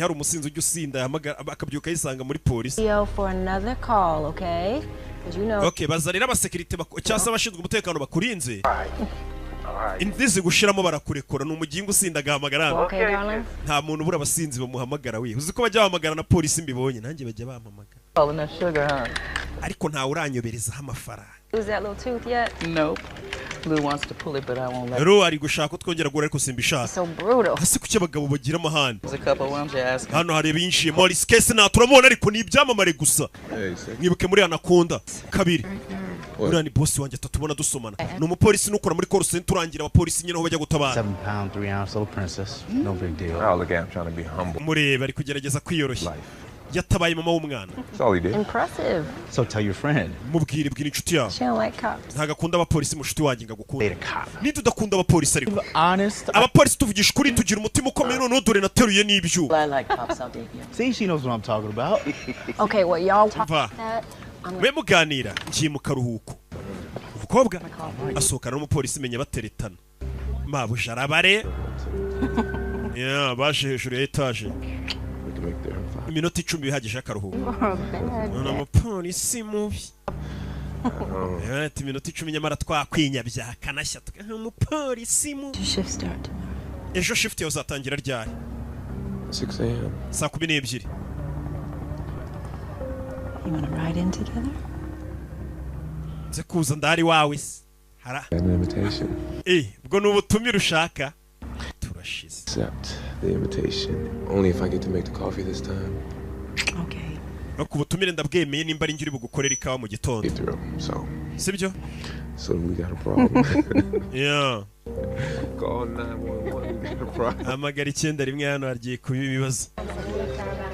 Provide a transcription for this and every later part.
Hari umusinzi ujya usinda, yahamagara akabyuka yisanga muri polisi. Leo for another call, okay? 'Cause you know. Okay, baza rero abasekirite cyangwa se abashinzwe umutekano bakurinze, indizi gushiramo barakurekura. Ni umugingo usinda agahamagara hano. Okay, darling. Nta muntu ubura abasinzi bamuhamagara. We, uzi ko bajya bahamagara na polisi? Mbibonye nanjye bajya bampamagara. Calling that sugar, huh? Ariko ntawe uranyoberezaho amafaranga. Lose that little tooth yet? Nope. Lou wants to pull it, but I won't let. Rero ari gushaka ko twongera guhura, ariko simbishaka. So brutal. Hasi kuki abagabo bagira amahane? There's a couple. Why don't you ask him? Hano hari abinjiye. Maurice Case nta turamubona, ariko ni ibyamamare gusa. Mwibuke muri Anaconda kabiri. Uriya ni bosi wanjye, atatubona dusomana. Ni umupolisi n'ukora muri call center, urangira abapolisi nyine aho bajya gutabara. 7 pound, 3 ounce little princess. No big deal. Oh, look at him trying to be humble. Mureba, ari kugerageza kwiyoroshya. Yatabaye mama w'umwana. That's all he did. Impressive. So tell your friend. Mubwire, bwira inshuti yawe. She don't like cops. Ntabwo akunda abapolisi. Mushuti wanjye ngo agukunda Date a cop. niba udakunda abapolisi. Ariko Honest. abapolisi, tuvugisha ukuri, tugira umutima ukomeye. Noneho dore nateruye n'ibyuma. I like cops. I'll date you. See, she knows what I'm talking about. Okay, well, y'all talk Umva. that. I'm Mube muganira, ngiye mu karuhuko. Umukobwa asohokana n'umupolisi, menya bateretana. Mabuja arabare. Yeah, baje hejuru ya etaje. We can make there in 5. Iminota 10 bihagije y'akaruhuko. Bad. Ni umupolisi mubi. Eh, ati iminota 10 nyamara twakwinyabya akanashya umupolisi mubi. Shift start tomorrow. Ejo shift yawe uzatangira ryari? 6 a.m. Saa 12. You wanna ride in together? Nze kuza ndari wawe se hara? An invitation. Eh, ubwo ni ubutumire ushaka? Turashize. Accept the invitation. Only if I get to make the coffee this time. Okay. No ku butumire ndabwemeye nimba ari njye uri bugukorera ikawa mu gitondo. Get through. So, Sibyo? so we got a problem. Yeah. Call 911. We got a problem. Hamagara 91, hano hagiye kuba ibibazo.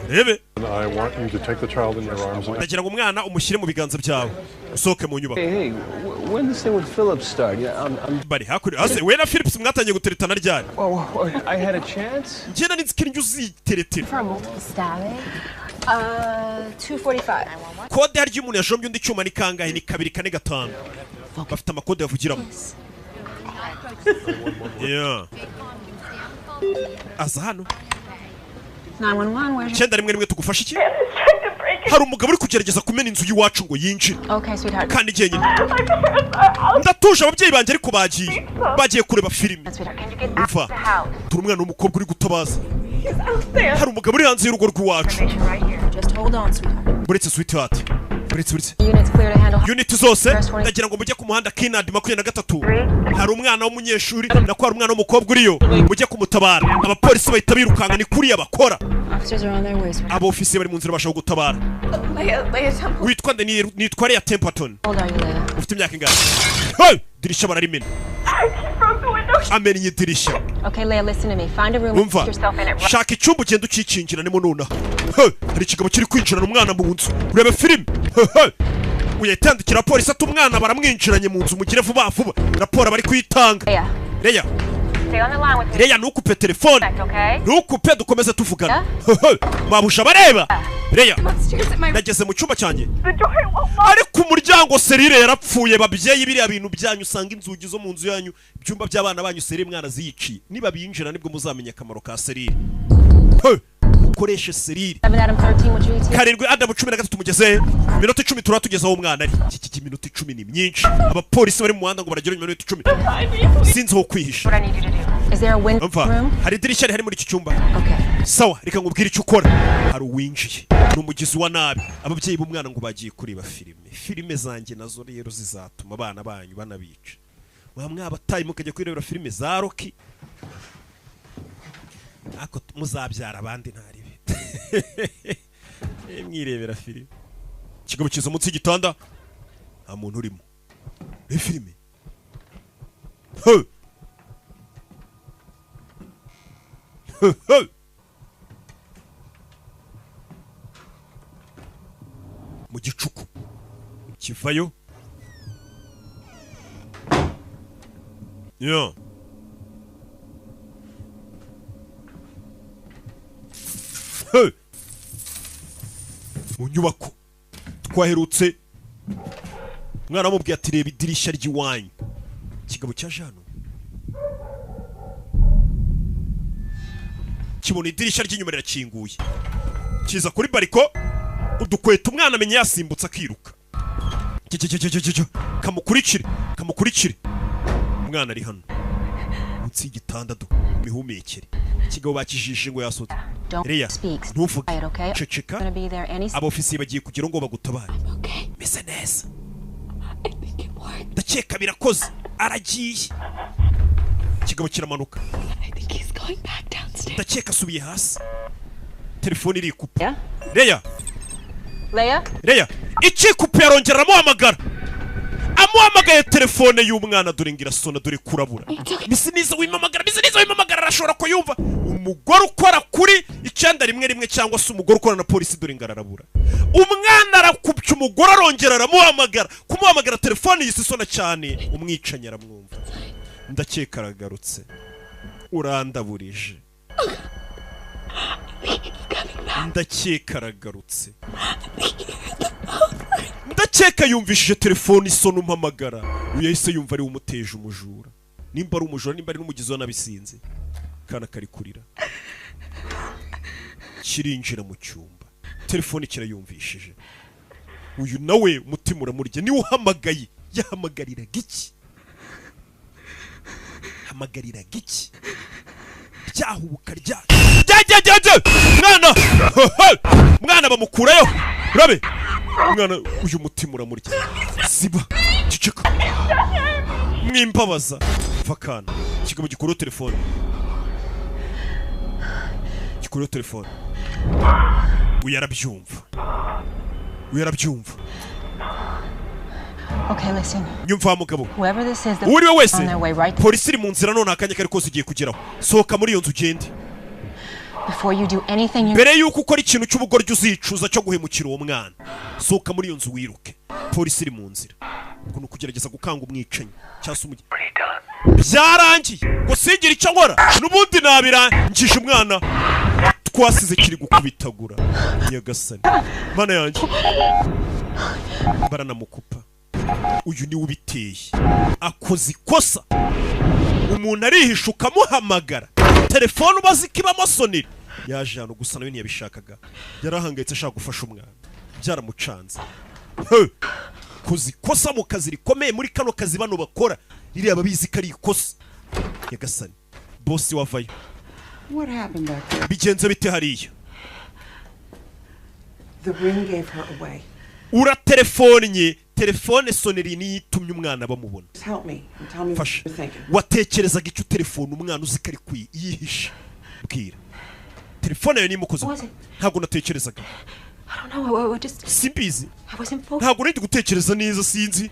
Rebe. I want you to take the child in your arms and Ndagira ngo umwana umushyire mu biganza byawe, usohoke mu nyubako. Hey, hey, when this thing with Phillips start? Yeah, I'm Bari hakurya hasi. We na Philips mwatangiye guteretana ryari? Oh, I had a chance. Njye nari nzi ko indyo uziteretera. For a multiple stabbing? 245. Kode harya umuntu yajombye undi cyuma ni kangahe? Ni 245. Bafite amakode bavugiramo. Yeah. Aza hano. 911, where's your... 911, tugufasha iki? Hari umugabo uri kugerageza kumena inzu y'iwacu ngo yinjire. Okay, sweetheart. Kandi jyenyine ndatuje. Ababyeyi banjye ariko bagiye kureba filime. Sweetheart, can you get out Umva. of the house? Turi umwana w'umukobwa uri gutabaza, hari umugabo uri hanze y'urugo rw'iwacu. Right here. Just hold on, sweetheart. Buretse, sweetheart, buretse, buretse. Units clear to handle. Unit zose, ndagira ngo mujye ku muhanda Kinadi 23, hari umwana w'umunyeshuri, nako hari umwana w'umukobwa uriyo, mujye kumutabara. Abapolisi bahita birukanka, ni kuriya bakora. Officers are on their way, sweetheart. Abofisiye bari mu nzira bashaka gutabara. Leah, Leah Temple. Witwa nde? Nitwa Leah Templeton. How old are you, Leah? Ufite imyaka ingahe? Hey! Dirishya bararimena, amennye idirishya. Okay, Leah, listen to me. Find a room. Umva. Put yourself in it. Right. Shaka icyumba ugenda ukikingiranemo nonaha. Hey! Hari ikigabo kiri kwinjirana umwana mu nzu. Urebe filime. Hey, hey! Uyitandikira polisi ati umwana baramwinjiranye mu nzu, mugire vuba vuba. Raporo bari kuyitanga. Leah, Leah. stay on the line with me. Leah, ntukupe telefone. Okay? Ntukupe, dukomeze tuvugana. Hey, hey! Mabusha bareba Leah. Upstairs at my... Nageze mu cyumba cyanjye, The door won't lock. ariko umuryango serire yarapfuye. Babyeyi, biriya bintu byanyu usanga inzugi zo mu nzu yanyu, ibyumba by'abana banyu, serire mwana ziyiciye. Niba binjira nibwo muzamenya akamaro ka serire. Hey! Mukoreshe serire. 7 Adam 13, what you ETA? 7 Adamu 13, mugeze iminota 10 turaba tugeze aho umwana ari. Iki iminota 10 ni myinshi. Abapolisi bari mu muhanda ngo baragera iminota 10. Sinzi aho kwihisha. What I need you to do. Is there a window Umva. room? Hari idirishya rihari muri iki cyumba? Okay. Sawa, reka nkubwire icyo ukora. Hari uwinjiye, ni umugizi wa nabi. Ababyeyi b'umwana ngo bagiye kureba filime. Filime zanjye nazo rero zizatuma abana banyu banabica. Mwaba mwabataye mukajya kwirebera filime za Rocky, ariko muzabyara abandi ntaribe. Eh, mwirebera filime. Ikigabo kiza munsi y'igitanda, nta muntu urimo. Reba filime. Hey! Hey, hey! Mu gicuku kivayo ya. Hey! Mu nyubako twaherutse, umwana amubwiye ati reba idirishya ry'iwanyu. Ikigabo cya jano Kibona idirishya ry'inyuma rirakinguye, kiza kuri balcon, udukweta umwana amenya yasimbutse akiruka. Cyo, cyo, cyo, cyo, cyo, kamukurikire, kamukurikire. Umwana ari hano munsi y'igitanda, do mihumekere. Ikigabo bakijishe ngo yasohotse. Don't Leya, speak. ntuvuge. Quiet, okay? Ceceka. Gonna be there any Abofisiye bagiye kugira ngo bagutabare. Meze neza, ndakeka birakoze. Aragiye, ikigabo kiramanuka. Ndakeka asubiye hasi. Telefone irikupa. Yeah? Leya. Leah? Leya, ikikupa. Yarongera aramuhamagara, amuhamagaye telefone y'umwana dore ngo irasona, dore kurabura. Misi niza wimamagara, misi niza wimamagara, arashobora kuyumva. Umugore ukora kuri 911 cyangwa se umugore ukora na polisi, dore ngo ararabura. Umwana arakupya, umugore arongera aramuhamagara, kumuhamagara telefone yise isona cyane, umwicanyi aramwumva. Ndakeka aragarutse, urandaburije. Ndakeka aragarutse, ndakeka yumvishije telefone isona umpamagara. Uyu yahise yumva ari we umuteje umujura, nimba ari umujura, nimba ari n'umugizi wa nabi, sinzi. Kana kari kurira, kirinjira mu cyumba, telefone kirayumvishije. Uyu nawe umutima uramurya, niwe uhamagaye. Yahamagariraga iki? Hamagariraga iki? Ryahubuka rya rya rya rya mwana, mwana bamukurayo. Urabe mwana, uyu mutima uramurya. Ziba, ceceka, mwimbabaza. Vakana ikigabo gikuraho telefone, gikuraho telefone. Uyu arabyumva, uyu arabyumva. Okay, listen. Nyumva wa mugabo. Whoever this is, Uwo uri we wese, on their way right polisi iri mu nzira none, akanya kari kose igiye kugeraho. Sohoka muri iyo nzu ugende. before you do anything you Mbere y'uko ukora ikintu cy'ubugoryi uzicuza cyo guhemukira uwo mwana, sohoka muri iyo nzu wiruke, polisi iri mu nzira. Ubwo ni ukugerageza gukanga umwicanyi cyangwa se umugi. Byarangiye ngo singire icyo nkora, n'ubundi nabirangije. Umwana twasize kiri gukubitagura. Nyagasani mana yanjye, baranamukupa. Uyu niwe ubiteye, akoze ikosa. Umuntu arihisha ukamuhamagara telefone ubazi ko ibamo sonnerie. Yaje hano gusa nawe ntiyabishakaga, yarahangayitse ashaka gufasha umwana, byaramucanze. He! Koze ikosa mu kazi rikomeye, muri kano kazi bano bakora ririya babizi ko ari ikosa. Nyagasani, bosi wavayo. What happened back there? Bigenze bite hariya? The ring gave her away. Uratelefonnye, telefone sonnerie niyo itumye umwana bamubona. Just help me and tell me what Fasha. you're thinking. Watekerezaga icyo telefone umwana uzi ko ari yihishe? Bwira, telefone yawe nimukoze. Was it? Ntabwo natekerezaga. I don't know. I just Simbizi. I wasn't focused. Ntabwo nari gutekereza neza, sinzi.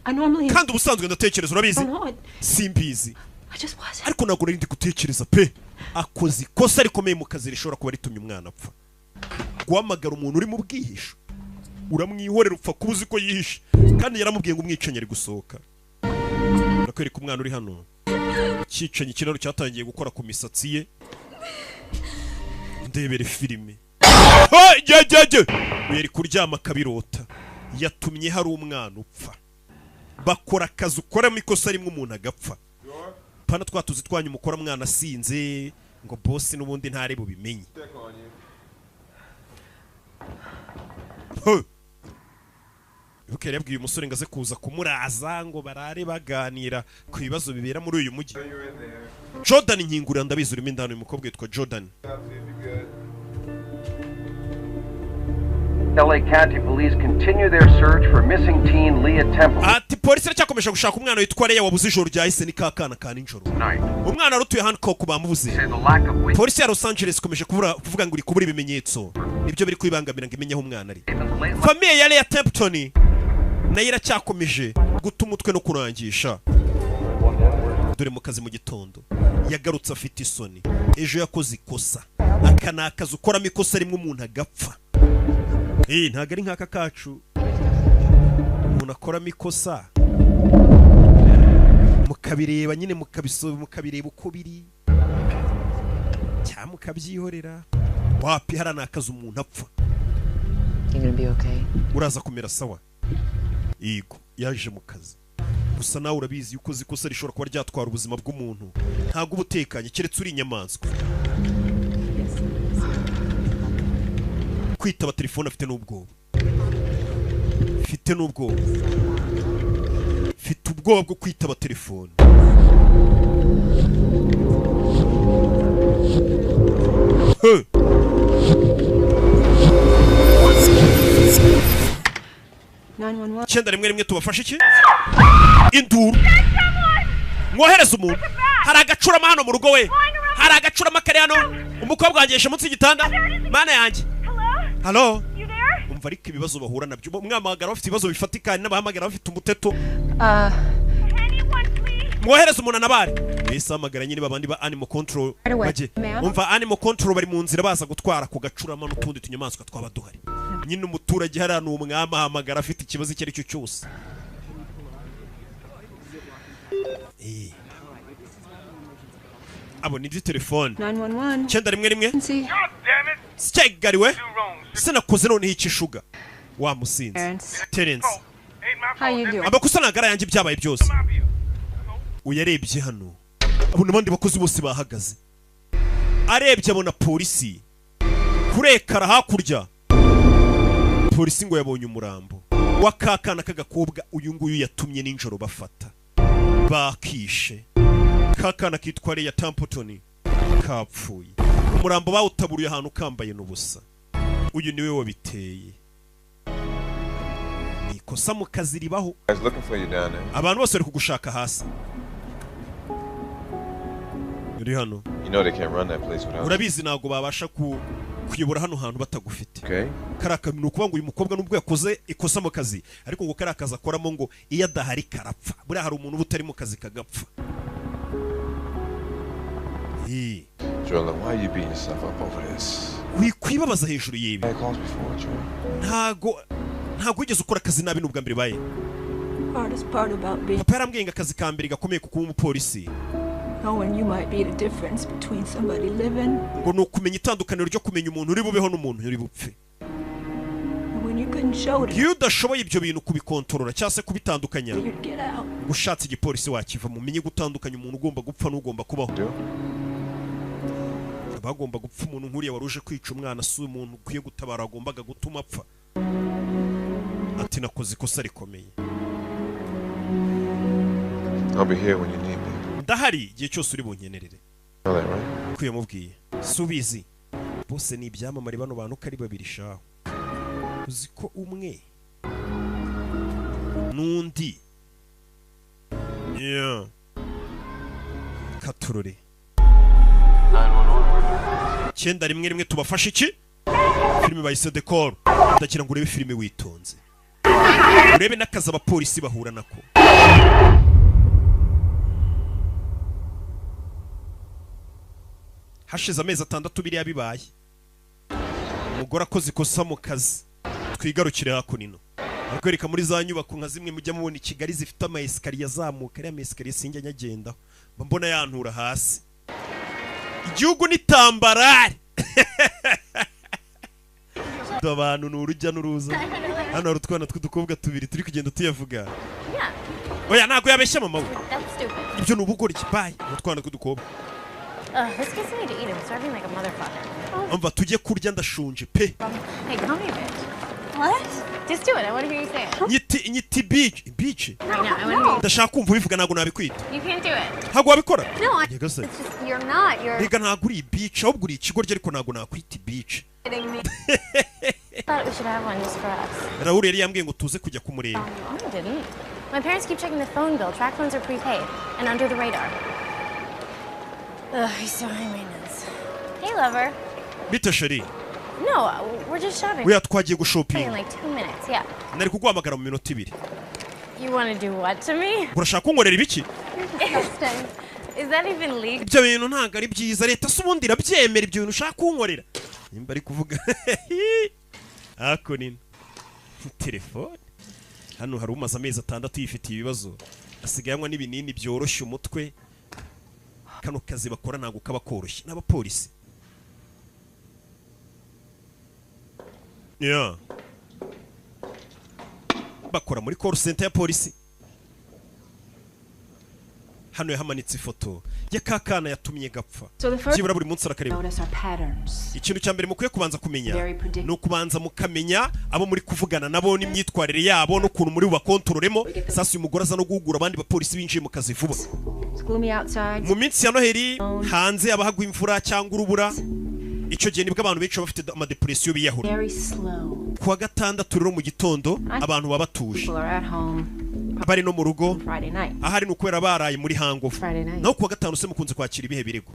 I normally Kandi ubusanzwe ndatekereza, urabizi. I don't know. Simbizi. I just wasn't. Ariko ntabwo nari ndi gutekereza pe. Akoze ikosa rikomeye mu kazi rishobora kuba ritumye umwana apfa. Guhamagara umuntu uri mu bwihisho, uramwihorera, upfa kuba uzi ko yihishe, kandi yaramubwiye ngo umwicanyi ari gusohoka. Urakwereka umwana uri hano, icyicanyi ikiraro cyatangiye gukora ku misatsi ye. Ndebere filime. Ha, jya jya jya! Uyu ari kuryama akabirota, yatumye hari umwana upfa. Bakora akazi ukoramo ikosa rimwe umuntu agapfa. Pana twa tuzi twanyu mukora mwana asinze ngo bosi n'ubundi ntari bubimenye. Huh. Ibuka yari yabwiye umusore ngo aze kuza kumuraza ngo barare baganira ku bibazo bibera muri uyu mujyi. Jordan, nkingurira, ndabizi urimo indani. Uyu mukobwa yitwa Jordan. LA County Police continue their search for missing teen Leah Temple Ati polisi iracyakomeje gushaka umwana witwa Leah wabuze ijoro ryahise. Ni ka kana ka nijoro. tonight. Umwana wari utuye Hancock bamubuze. Say the lack of witness Polisi ya Los Angeles ikomeje kubura, kuvuga ngo iri kubura ibimenyetso, nibyo biri kwibangamira ngo imenye aho umwana ari. late Famille ya Leah Templeton nayo iracyakomeje guta umutwe no kurangisha. Dore mu kazi mu gitondo yagarutse afite isoni, ejo yakoze ikosa. Aka ni akazi ukoramo ikosa rimwe umuntu agapfa. Eh, ntabwo ari nk'aka kacu umuntu akoramo ikosa mukabireba nyine, mukabireba uko biri cyangwa mukabyihorera. Wapi, hariya ni akazi umuntu apfa. You're gonna be okay. Uraza kumera sawa. Yego, yaje mu kazi gusa nawe urabizi yuko uzi ikosa rishobora kuba ryatwara ubuzima bw'umuntu, ntabwo uba utekanye keretse uri inyamaswa. Kwitaba telefone afite n'ubwoba, mfite n'ubwoba, mfite ubwoba bwo kwitaba telefone. Huh. 911. 911, tubafashe iki? Induru! Mwohereze umuntu, hari agacurama hano mu rugo we, hari agacurama kari hano. Umukobwa wanjye yishe munsi y'igitanda, mana yanjye! Halo? Umva ariko ibibazo bahura nabyo, mwamagara bafite ibibazo bifatika n'abahamagara bafite umuteto. Mwohereze umuntu anabare wese hamagara nyine babandi ba animal control. Right away, Bajye ma'am. umva, animal control bari mu nzira baza gutwara ku gacurama n'utundi tunyamaswa twaba duhari. Nyine umuturage hariya ni umwami, ahamagara afite ikibazo icyo ari cyo cyose. Eh. Abona ibyo telefone. 911. 911. See? Syegariwe, sinakoze noneho ikishuga wa musinzi. Terence. Terence. How you doing? Amakosa ntabwo ari ayanjye, byabaye byose. Uyarebye hano abona abandi bakozi bose bahagaze, arebye abona polisi kurekara hakurya. Polisi ngo yabonye umurambo wa kakana k'agakobwa uyu nguyu yatumye nijoro bafata bakishe. Kakana kitwa Leah Templeton kapfuye, umurambo bawutaburiye ahantu kambaye n'ubusa. Uyu niwe wabiteye, ni ikosa mu kazi ribaho. I was looking for you down there. Abantu bose bari kugushaka hasi uri hano. You know they can't run that place without you. Urabizi ntabwo babasha kuyobora hano hantu batagufite. Okay? Kariya kantu ni ukuvuga ngo uyu mukobwa nubwo yakoze ikosa mu kazi, ariko ngo kariya kazi akoramo ngo iyo adahari karapfa. Buriya hari umuntu uba utari mu kazi kagapfa. Ih, Joel, why are you beating yourself up over this? Wikwibabaza hejuru y'ibi. I had calls before, Joel. Ntago wigeze ukora akazi nabi, n'ubwa mbere baye. Hardest part about being Papa yarambwiye ngo akazi ka mbere gakomeye ku kuba umupolisi knowing you might be the difference between somebody living ngo ni ukumenya itandukaniro ryo kumenya umuntu uri bubeho n'umuntu uri bupfe. And when you couldn't show it, Iyo udashoboye ibyo bintu kubikontorora cyangwa se kubitandukanya, you'd get out. ngo ushatse igipolisi wakiva. Mumenye gutandukanya umuntu ugomba gupfa n'ugomba kubaho. Bagomba gupfa umuntu nk'uriya wari uje kwica umwana si umuntu ukwiye gutabara, wagombaga gutuma apfa. Ati nakoze ikosa rikomeye. I'll be here when you need me. Ndahari igihe cyose uri bunkenerere. Know that, right? Ko yamubwiye si ubizi? Bose ni ibyamamare bano bantu uko ari babiri shaho. Uzi ko umwe n'undi, yeah. Katurore, 911, tubafashe iki? Filime bayise The Call. Ndagira ngo urebe filime witonze, urebe n'akazi abapolisi bahura nako. Hashize amezi 6 biriya bibaye, umugore akoze ikosa mu kazi. Twigarukire hakuno, barakwereka muri za nyubako nka zimwe mujya mubona i Kigali zifite ama escalier azamuka. Ariya ama escalier sinjya nyagendaho, mba mbona yantura hasi. Igihugu ni tambarare, abantu ni urujya n'uruza. Hano hari utwana tw'udukobwa tubiri turi kugenda tuyavuga. Oya, ntabwo yabeshya mama we. That's stupid. Ibyo ni ubugoryi, bye. Ni utwana tw'udukobwa. Ugh, let's get something to eat. I'm starving like a motherfucker. Umva, tujye kurya, ndashonje pe. Hey, call me a bitch. What? Just do it. I want to hear you say it. Nyiti bitch, bitch. Right now, I want to Ndashaka kumva ubivuga, ntabwo nabikwita. You can't do it. Ntabwo wabikora. No, I. Nyagasani. It's just you're not. You're Rega ntabwo uri bitch, ahubwo uri ikigoryi, ariko ntabwo nakwita bitch. kidding me. Thought we should have one just for us. Raul yari yambwiye ngo tuze kujya kumureba. No, I didn't. My parents keep checking the phone bill. Track phones are prepaid and under the radar. Ugh, he's so high maintenance. Hey, lover. Bite chérie? No, we're just shopping. Oya, twagiye In gushopinga. like 2 minutes, yeah. Nari kuguhamagara mu minota 2. You want to do what to me? Urashaka kunkorera ibiki? You're disgusting. Is that even legal? Ibyo bintu ntabwo ari byiza, leta se ubundi irabyemera ibyo bintu ushaka kunkorera? Nimba ari kuvuga ako nino telefone hano, hari umaze amezi 6 yifitiye ibibazo, asigaye anywa n'ibinini byoroshya umutwe. Kano kazi bakora ntabwo kaba koroshye n'abapolisi, yeah. Bakora muri call center ya polisi. Hano yahamanitse ifoto ya kakana yatumye gapfa. So the first Byibura buri munsi arakareba. notice are patterns. Ikintu cya mbere mukwiye kubanza kumenya Very predictable. ni ukubanza mukamenya abo muri kuvugana nabo n'imyitwarire yabo n'ukuntu muri bubakontororemo. Sasa uyu mugore aza no guhugura abandi bapolisi binjiye mu kazi vuba. It's gloomy outside. Mu minsi ya Noheli hanze haba hagwa imvura cyangwa urubura, icyo gihe nibwo abantu benshi baba bafite amadepresiyo biyahura. Very slow. Kuwa gatandatu rero mu gitondo abantu baba batuje, People are at home bari no mu rugo. Friday night. Ahari ni ukubera baraye muri hangover. Friday night. Naho kuwa gatanu se mukunze kwakira ibihe birego?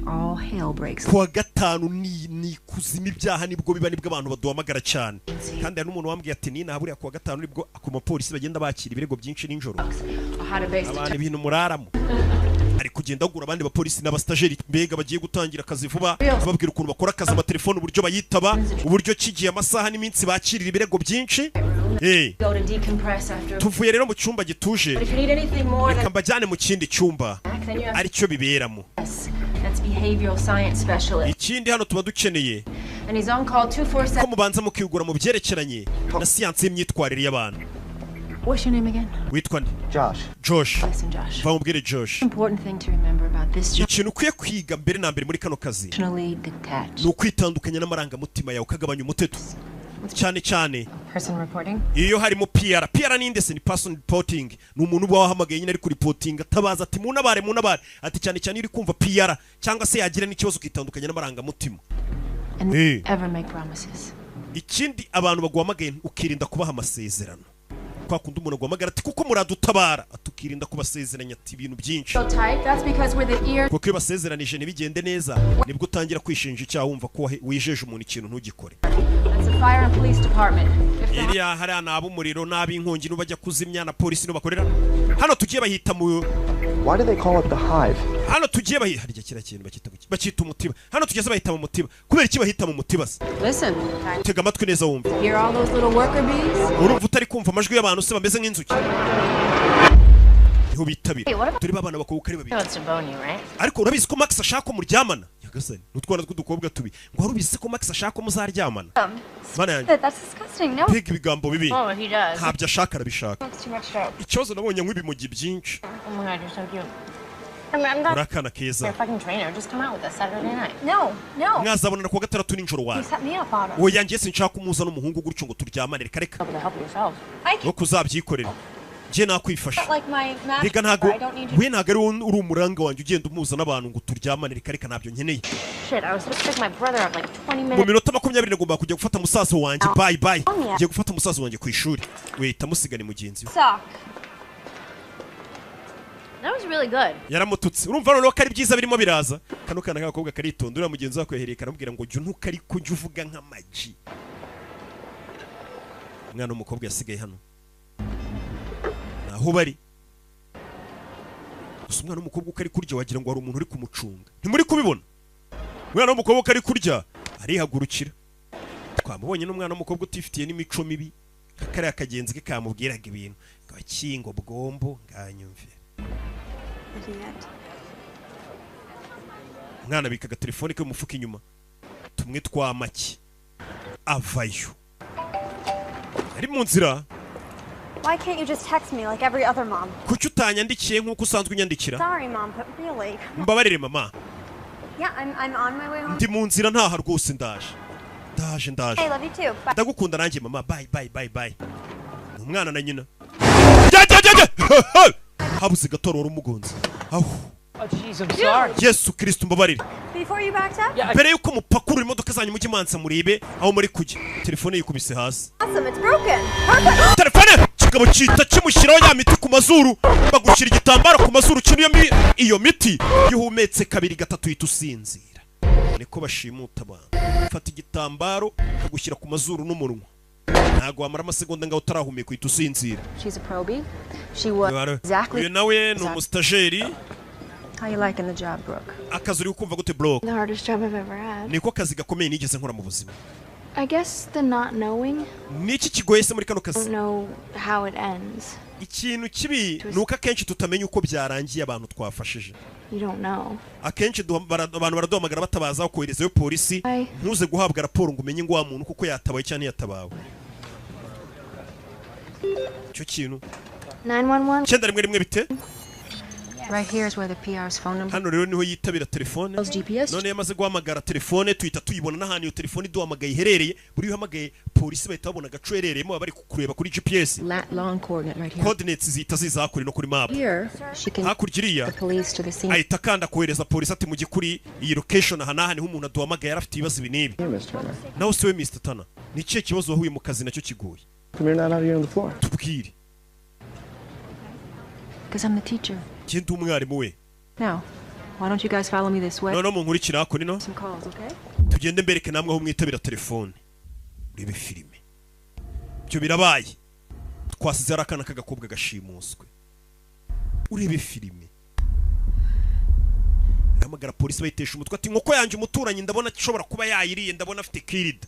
All hell breaks Kuwa gatanu ni kuzima ibyaha nibwo biba, nibwo abantu baduhamagara cyane. Kandi hari n'umuntu wambwiye ati nina buriya kuwa gatanu nibwo ku mapolisi bagenda bakira ibirego byinshi nijoro. How to base Abantu ibintu muraramo. Ari kugenda agura abandi bapolisi n'abastajeri mbega bagiye gutangira akazi vuba, bababwira ukuntu bakora akazi, amatelefone uburyo bayitaba, uburyo kigiye, amasaha n'iminsi bakirira ibirego byinshi. Go to decompress after. Tuvuye rero mu cyumba gituje, But if you need anything more reka than mbajyane mu kindi cyumba then you have aricyo biberamo. Yes, that's behavioral science specialist. Ikindi hano tuba dukeneye And he's on call 247. ko mubanza mukigura mu byerekeranye na siyansi y'imyitwarire y'abantu. What's your name again? Witwa nde? Josh. Josh. Listen, Josh. Va mubwire, Josh. Important thing to remember about this job. Ikintu ukwiye kwiga mbere na mbere muri kano kazi Emotionally detached. ni ukwitandukanya n'amarangamutima yawe, ukagabanya umuteto, cyane cyane Person reporting? iyo harimo PR. PR ni ndetse ni person reporting, ni umuntu uba wahamagaye nyine ari kuripotinga atabaza ati munabare, munabare, ati cyane cyane iyo uri kumva PR cyangwa se yagira n'ikibazo, ukitandukanya n'amarangamutima. And ever make promises. Ikindi, abantu baguhamagaye ukirinda kubaha amasezerano. Kwa kundi umuntu aguhamagara ati kuko muradutabara, ati ukirinda kubasezeranya ati ibintu byinshi. So tight, that's because we're the ear. Kuko iyo basezeranije ntibigende neza, nibwo utangira kwishinja icyaha, wumva ko wijeje umuntu ikintu ntugikore. That's the fire and police department. If the Iriya hariya ni ab'umuriro n'ab'inkongi n'ubajya kuzimya na polisi n'ubakorera. Hano tugiye bahita mu Why do they call it the hive? Hano tugiye bahita harya kiriya kintu bakita kuki? Bakita umutiba. Hano tugeze bahita mu mutiba. Kubera iki bahita mu mutiba se? Listen. Tega amatwi neza wumve. Hear all those little worker bees? Urumva utari kumva amajwi y'abantu se bameze nk'inzuki? Niho bitabira. Hey, what about- Turi babana bakobwa ari babiri. He wants to bone you, right? Ariko urabizi ko Max ashaka ko muryamana? Nyagasani, n'utwana tw'udukobwa tubi ngo wari ubizi ko Max ashaka ko muzaryamana? Mana yanjye. That's disgusting. No. Mbega ibigambo bibi. Oh, he does. Ntabyo ashaka, arabishaka. Smokes too much dope. Ikibazo nabonye nk'ibimugi byinshi. Oh my God, you're so cute. I mean, I'm not Uri akana keza. your fucking trainer. Just come out with us Saturday night. No, no. Mwazabonana kuwa gatandatu nijoro. You Wawe set me up, Otto. oya, njye sinshaka ko umuza n'umuhungu gutyo ngo turyamane, reka reka. Able to help yourself. I can't Nuko uzabyikorera, njye nakwifasha. like my master. Reka ntago I don't need you. we ntago ari wowe uri umuranga wanjye ugenda umuza n'abantu ngo turyamane, reka reka, ntabyo nkeneye. Shit, I was supposed to pick my brother up like 20 Mu minutes. minota 20 nagomba kujya gufata musaza wanjye. Bye bye, ngiye gufata musaza wanjye ku ishuri. Wihita musigane mugenzi we. Suck. That was really good. Yaramututse. Urumva noneho ko ari byiza birimo biraza. Kano kana k'agakobwa karitonda. Uriya mugenzi we akwehereye karamubwira ngo jya untuka ariko jya uvuga nk'amagi. Umwana w'umukobwa yasigaye hano naho bari gusa. Umwana w'umukobwa uko ari kurya wagira ngo hari umuntu uri kumucunga. Ntimuri kubibona? Umwana w'umukobwa uko ari kurya arihagurukira. Twamubonye n'umwana w'umukobwa utifitiye n'imico mibi nka kariya kagenzi ke kamubwiraga ibintu ngo kingo bwombo nganyumve. Idiot. Umwana abika agatelefone ke mu mufuka inyuma tumwe twa make, avayo ari mu nzira. Why can't you just text me like every other mom? Kuki utanyandikiye nk'uko usanzwe unyandikira? Sorry, Mom, but really. Mbabarire mama. Yeah, I'm on my way home. Ndi mu nzira ntaha rwose, ndaje, ndaje, ndaje. Hey, love you too. Bye. Ndagukunda nanjye mama, bye bye bye bye. Ni umwana na nyina. Jya jya jya jya, habuze gato wari umugonze aho. Oh, jeez, I'm sorry. Yesu Kristo, mbabarire. Before you backed up? Mbere yuko mupakurura imodoka zanyu mujye mansa murebe aho muri kujya. Telefone yikubise hasi. Awesome, it's broken. Perfect. Telefone kigabo cyita kimushyiraho ya miti ku mazuru. Bagushyira igitambaro ku mazuru kino iyo miti iyo uhumetse kabiri gatatu uhita usinzira. Niko bashimuta abantu, fata igitambaro bagushyira ku mazuru n'umunwa, ntabwo wamara amasegonda ngaho utarahumeka uhita usinzira. She's a probie. She was exactly. Uyu nawe ni umusitageri. How you liking the job, Brooke? Akazi uri kumva gute, Brooke? The hardest job I've ever had. Niko kazi gakomeye nigeze nkora mu buzima. I guess the not knowing. Niki kigoye se muri kano Don't kazi? know how it ends. Ikintu kibi ni uko akenshi tutamenya uko byarangiye abantu twafashije. You don't know. Akenshi abantu baraduhamagara batabaza koherezayo polisi, Aye. ntuze guhabwa raporo ngo umenye ngo wa muntu kuko yatabaye cyangwa ntiyatabawe. Icyo kintu. 911. 911 bite? Right here is where the PR's phone number. Hano rero niho yitabira telefone. GPS. None iyo amaze guhamagara telefone, tuhita tuyibona n'ahantu iyo telefone iduhamagaye iherereye. Buri iyo uhamagaye polisi bahita babona agace uherereyemo, baba bari kukureba kuri GPS. Lat long coordinate right here. Coordinates zihita ziza hakurya no kuri map. Here, she can Hakurya iriya the police to the scene. ahita akanda kohereza polisi, ati mujye kuri iyi location aha n'aha, niho umuntu aduhamagaye yari afite ibibazo ibi n'ibi. Nawe se we, Mr Tana, ni ikihe kibazo wahuye mu kazi nacyo kigoye? Come, you're not out here on the floor. Tubwire. Because I'm the teacher. Njye ndi umwarimu we. Now, why don't you guys follow me this way? Noneho munkurikira hakuno ino. Some calls, okay? Tugende mbereke namwe aho mwitabira telefone, urebe filime. Ibyo birabaye, twasize ari akana k'agakobwa gashimuswe. Urebe filime, arahamagara polisi bayitesha umutwe, ati inkoko yanjye umuturanyi ndabona ishobora kuba yayiriye, ndabona afite kirida.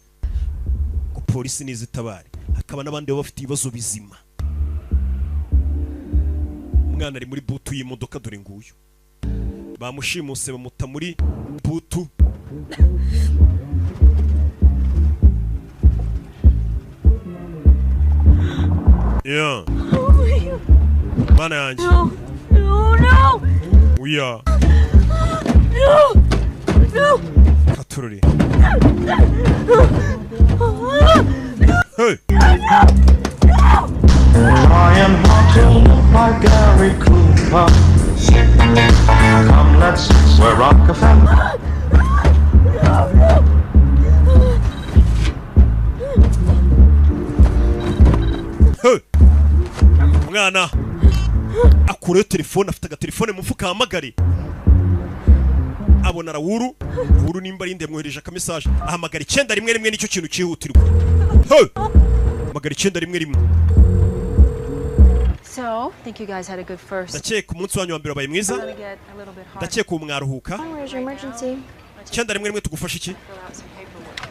Ngo polisi nizitabare. Hakaba n'abandi baba bafite ibibazo bizima. Umwana ari muri boot y'imodoka, dore nguyu, bamushimuse bamuta muri boot. Yeah. Mana yanjye. No, no, no, Uya. no, no. Katururi. Hey. I am haunted by Gary Cooper. Come, let's wear Rockefeller. Hey. Umwana akurayo telefone, afite agatelefone mu mufuka, ahamagare. Abona Rawuru, Rawuru nimba ari nde, yamwohereje akamesaje. Ahamagara 911, nicyo kintu cyihutirwa. Hey! Hamagara 911. So, think you guys had a good first. Ndakeka umunsi wanyu wa mbere wabaye mwiza. I'm gonna get a little bit hard. Ndakeka ubu mwaruhuka. Where's your emergency? 911, tugufasha iki?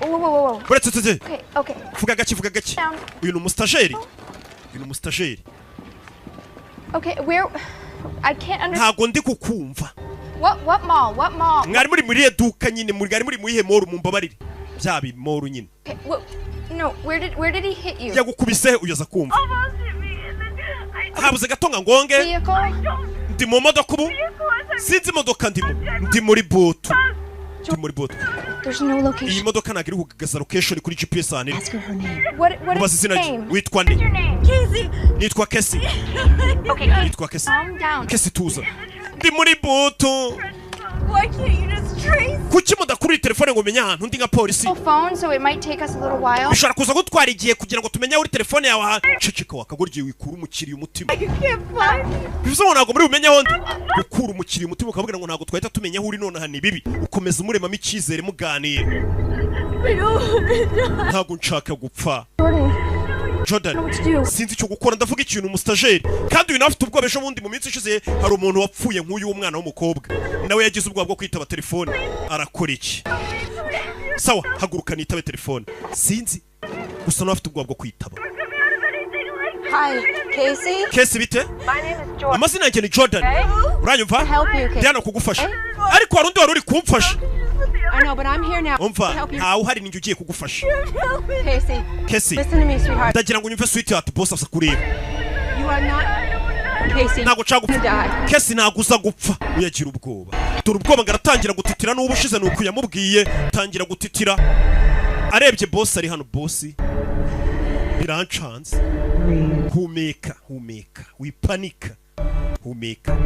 Oh, whoa, whoa, whoa. Uretse tuze. Okay. Vuga gake, vuga gake. Down. Uyu ni umusitageri, uyu ni umusitageri. Okay, where? I can't understand. Ntago ndi kukumva. What mall? What mall? Mwari muri irihe duka nyine? Mwari muri muyihe mall? Mumbabarire, bya bi mall nyine. Okay, what, no, where did he hit you? Yagukubise? Uyaza kumva, habuze gato nga ngonge. Vehicle? Ndi mu modoka ubu, sinzi imodoka ndimo, ndi muri boot, ndi muri boot. There's no Iyi location. modoka ntabwo iri kugaragaza location kuri GPS ahantu iri. Ask her her name. What Mubaze is izina your rye. name? Witwa nde? Casey. Nitwa Kesi. Okay, Nitwa Kesi. calm down. Kesi, tuza, ndi muri boot. Why can't you just trace? Kuki mudakura telefone ngo umenye ahantu ndi nka polisi? No phone, so it might take us a little while. Bishobora kuza gutwara igihe kugira ngo tumenye aho uri, telefone yawe ahantu. Ceceka, wakagoryiye, wikura umukiriya umutima. You can't find me. Bivuze ngo ntabwo muri bumenye aho ndi. Gukura umukiriya umutima ukabwira ngo ntabwo twahita tumenya aho uri nonaha ni bibi, ukomeza umuremamo icyizere muganira. I don't wanna die. Ntabwo nshaka gupfa. Jordan, Jordan. what to do. Sinzi icyo gukora. Ndavuga ikintu umusitageri, kandi uyu nawe afite ubwoba. Ejo bundi mu minsi ishize hari umuntu wapfuye nk'uyu w'umwana w'umukobwa, nawe yagize ubwoba bwo kwitaba telefone. Arakora iki? Sawa, haguruka nitabe telefone. Sinzi gusa, nawe afite ubwoba bwo kwitaba. Hi, Casey. Kesi, bite? My name is Jordan. Amazina yanjye ni Jordan, uranyumva? Help you, Casey. Ndi hano kugufasha, ariko hari undi wari uri kumfasha. I know, but I'm here now. Umva, Help you. ntawe uhari, ninjye ugiye kugufasha. Casey. Casey. Listen to me, sweetheart. Ndagira ngo unyumve, sweetheart. Boss asa kureba. You are not Casey. Ntabwo nshaka gupfa. Die. Kesi, ntabwo uza gupfa. Uyagira ubwoba, dore ubwoba ngo aratangira gutitira. N'ubu ushize ni uku yamubwiye, tangira gutitira arebye boss ari hano. Boss, birancanze. Humeka, humeka, wipanika, humeka.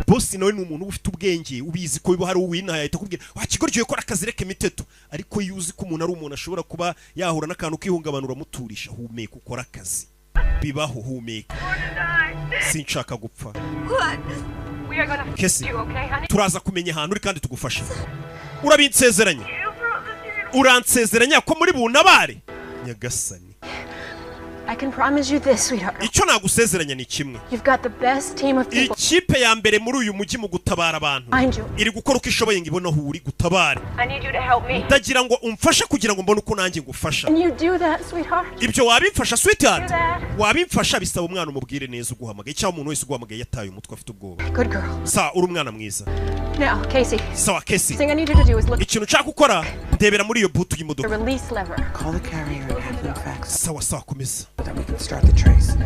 Boss nawe ni umuntu uba ufite ubwenge, ubizi ko biba hari uwinaha yahita akubwira wa kigoryi, ukora akazi reka imiteto. Ariko iyo uzi ko umuntu ari umuntu ashobora kuba yahura n'akantu k'ihungabana, uramuturisha. Humeka, ukora akazi, bibaho, humeka. Sinshaka gupfa. What? We are gonna Kesi, you, okay, honey? turaza kumenya ahantu uri kandi tugufasha. Urabinsezeranya? Uransezeranya ko muri buntabare? Nyagasani. I can promise you this, sweetheart. Icyo nagusezeranya ni kimwe. You've got the best team of people Ikipe ya mbere muri uyu mujyi mu gutabara abantu behind you. iri gukora uko ishoboye ngo ibone aho uri gutabare. I need you to help me. Ndagira ngo umfashe kugira ngo mbone uko nanjye ngufasha. Can you do that, sweetheart? Ibyo wabimfasha, sweetheart? Wabimfasha? Bisaba umwana umubwire neza uguhamagaye, cyangwa umuntu wese uguhamagaye yataye umutwe afite ubwoba. Good girl. Sa uri umwana mwiza. Now, Casey. Sawa, Kesi. Thing I need you to do is look Ikintu nshaka gukora, ndebera muri iyo boot the y'imodoka. Release lever. Call the carrier and have them fax Sawa sawa, komeza. so that we can start the trace.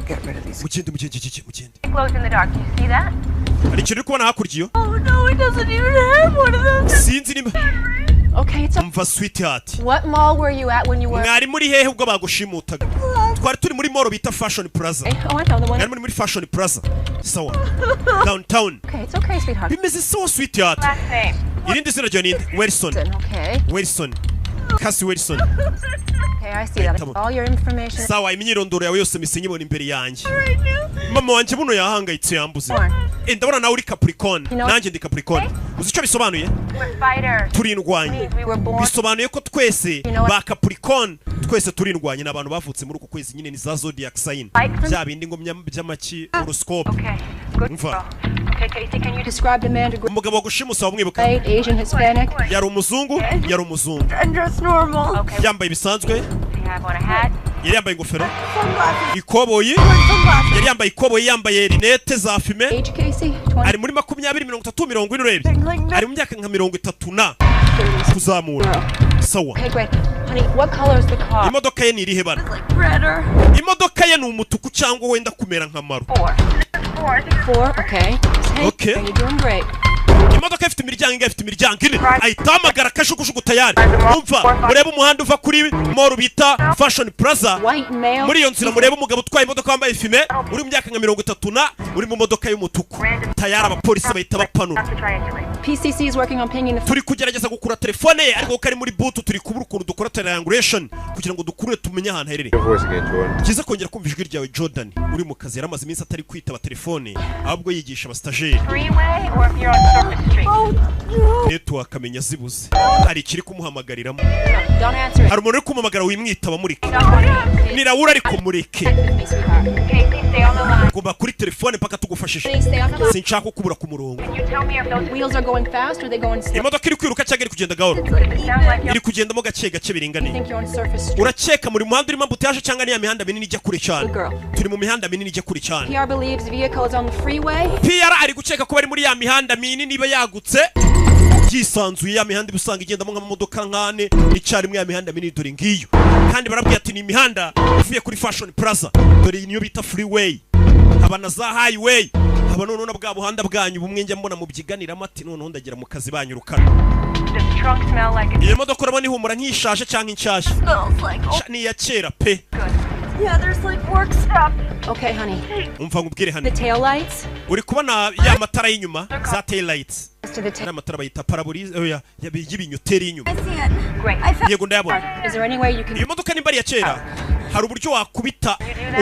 Get rid of these. Mugende, mugende, mugende, mugende. It glows in the dark. Do you see that? Hari ikintu uri kubona hakurya iyo? Oh no, he doesn't even have one of those. Sinzi niba. Okay, it's Umva, sweetheart. What mall were you at when you were? Mwari muri hehe ubwo bagushimutaga? Twari turi muri mall bita Fashion Plaza. Oh, I found the one. Mwari muri Fashion Plaza, sawa, downtown. Okay, it's okay, sweetheart. Bimeze sawa, sweetheart. Last name. Irindi zina ryawe ninde? Wilson. Okay. Wilson, Cassie Wilson. Okay, I see that. Tamo. All your information. Sawa, imyirondoro yawe yose mise nyibona imbere yanjye. Mama wanjye buno yahangayitse, yambuze. Eh, ndabona nawe uri Capricorn. Nanjye ndi Capricorn. Uzi icyo bisobanuye? We're fighters. Turi indwanyi. We were born. Bisobanuye ko twese ba Capricorn, twese turi indwanyi. Ni abantu bavutse muri uku kwezi nyine, ni za zodiac sign, bya bindi ngo by'amaki, horoscope. Okay. Good. Umva. Okay, Casey, can you describe the man to Umugabo wagushimusa wamwibuka? White, Asian, Hispanic? Yari umuzungu, yari umuzungu. And dressed normal. Okay. Yambaye bisanzwe. He have on a hat? Yari yambaye ingofero, ikoboyi. Yari yambaye ikoboyi, yambaye rinete za fumé. Age, Casey? 20. Ari muri 20, 30, 40. Urebye ari mu myaka nka 30 na kuzamura, sawa. Okay, great. Honey, what color is the car? Imodoka ye ni irihe bara? Redder. Imodoka ye ni umutuku cyangwa wenda kumera nka marron. Four. Okay. Hey, Okay. you're doing great. Imodoka ifite imiryango ingahe? Ifite imiryango ine. Ahita ahamagara kajugujugu tayari. Umva, murebe umuhanda uva kuri mall bita Fashion Plaza. White male. Muri iyo nzira murebe umugabo utwaye imodoka wambaye fumé, uri mu myaka nka 30 na uri mu modoka y'umutuku. Tayari abapolisi bahita bapanura. PCC is working on pinging the Turi kugerageza gukura telefone ye, ariko kuko ari muri boot turi kubura ukuntu dukora triangulation kugira ngo dukurure tumenye ahantu aherereye. Your voice again, Jordan. Byiza kongera kumva ijwi ryawe, Jordan. Uri mu kazi, yari amaze iminsi atari kwitaba telefone, ahubwo yigisha abasitajeri. freeway or if you're on Surface Street. Oh no. Network amenya zibuze, hari ikiri kumuhamagariramo. Don't answer it. Hari umuntu uri kumuhamagara, wimwitaba, mureke. Ni Rawura, ariko mureke. With me, sweetheart. Casey, stay on the line. Guma kuri telefone mpaka tugufashije. Please stay on the line. Sinshaka kukubura ku murongo. Can you tell me if those wheels are going fast or they going slow? Imodoka iri kwiruka cyangwa iri kugenda gahoro? Does it sound like you're Iri kugendamo gake gake biringaniye. think you're on Surface Street? Urakeka muri muhanda urimo embouteillage cyangwa niya mihanda minini ijya kure cyane? Good girl. Turi mu mihanda minini ijya kure cyane. PR believes the vehicle is on the freeway. PR ari gukeka ko bari muri ya mihanda minini iba yagutse yisanzuye, ya mihanda iba usanga igendamo nk'amamodoka nk'ane icyarimwe, ya mihanda minini. Dore ngiyo, kandi barabwira ati ni imihanda ivuye kuri Fashion Plaza. Dore iyi niyo bita freeway, haba na za highway, haba noneho na bwa buhanda bwanyu bumwe njya mbona mubyiganiramo, ati noneho ndagera mu kazi banyirukana. Does the trunk smell like Iyo modoka urabona ihumura nk'ishaje cyangwa inshyashya? Smells like old. Sha, ni iya kera pe. Yeah, there's like work stuff. Okay, honey. Umva nkubwire hano. The tail lights Uri kubona ya matara y'inyuma, za tail lights? to the tail. Ariya matara bayita pare-brise, oya, y'ibinyoteri y'inyuma. I see it. Great. I found Yego, ndayabona. Is there any way you can Iyo modoka nimba ari iya kera, hari uburyo wakubita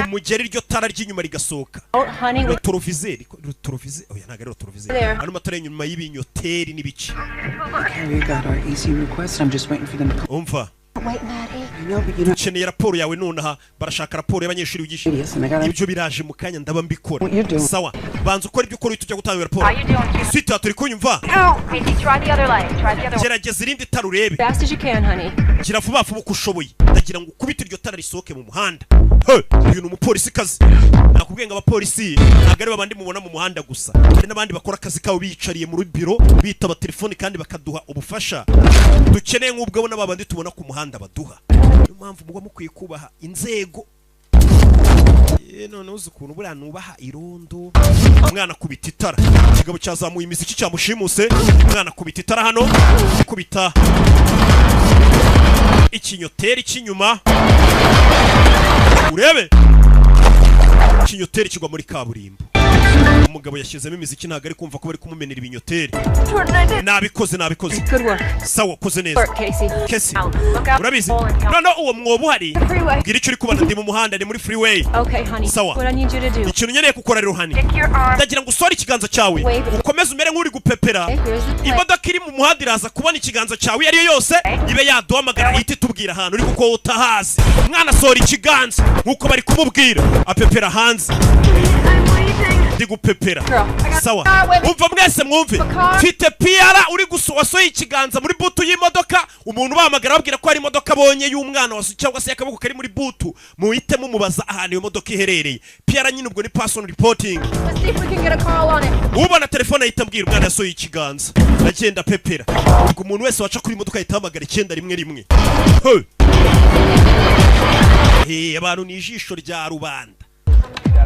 umugeri iryo tara ry'inyuma rigasohoka? Oh, honey, we Rétroviseur, rétroviseur, oya, ntabwo ari rétroviseur. There. Ano matara y'inyuma y'ibinyoteri n'ibice. Okay, we got our EC request. I'm just waiting for them to call. Umva. Wait, Maddie. I know, but you know. Dukeneye raporo yawe nonaha, barashaka raporo y'abanyeshuri wigisha. Yes, and I gotta- Ibyo biraje mu kanya, ndaba mbikora. What you doing? Sawa, banza ukora ibyo ukora, uhita ujya gutanga iyo raporo. How you doing? Sita, turi kunyumva? Casey, try the other light. Try the other one. Gerageza irindi tara urebe. Fast as you can, honey. Gira vuba vuba uko ushoboye, ndagira ngo ukubite iryo tara risohoke mu muhanda. He, uyu ni umupolisikazi. Nakubwiye ngo abapolisi ntabwo ari babandi mubona mu muhanda gusa, hari n'abandi bakora akazi kabo biyicariye muri biro, bitaba telefoni kandi bakaduha ubufasha dukeneye nk'ubwo na babandi tubona ku muhanda baduha. Niyo mpamvu muba mukwiye kubaha inzego. None uzi ukuntu buriya nubaha irondo. Umwana akubita itara, ikigabo cyazamuye imiziki cyamushimuse. Umwana akubita itara hano, akubita ikinyoteri cy'inyuma urebe, ikinyoteri kigwa muri kaburimbo. Umugabo yashyizemo imiziki, ntabwo ari kumva ko bari kumumenera ibinyoteri. Jordan, I did. Nabikoze, nabikoze. Good work. Sawa, koze neza. Work, Casey. Casey. Look out. Urabizi, noneho uwo mwobo uhari. Freeway. Mbwira icyo uri kubona. Ndi mu muhanda, ni muri freeway. Okay, honey. Sawa. What I need you to do. Ikintu nkeneye gukora rero, honey, Stick your arm. ndagira ngo usore ikiganza cyawe, Wave. ukomeze umere nk'uri gupepera. Okay, here's the play. Imodoka iri mu muhanda iraza kubona ikiganza cyawe iyo ari yo yose, ibe yaduhamagara, ihita itubwira ahantu uri kuko utahazi. Umwana asohora ikiganza nk'uko bari kumubwira, apepera hanze. Ndi gupepera. Sawa, umva mwese mwumve, mfite PR uri wasohoye ikiganza muri boot y'imodoka. Umuntu ubahamagara babwira ko hari imodoka abonye y'umwana cyangwa se y'akaboko kari muri boot, muhite mumubaza ahantu iyo modoka iherereye. PR nyine ubwo ni person reporting. Let's see if we can get a call on it. Ubona telefone ahita ambwira. Umwana yasohoye ikiganza agenda apepera, ubwo umuntu wese waca kuri imodoka ahita ahamagara 911. Hey! Hey, abantu ni ijisho rya rubanda.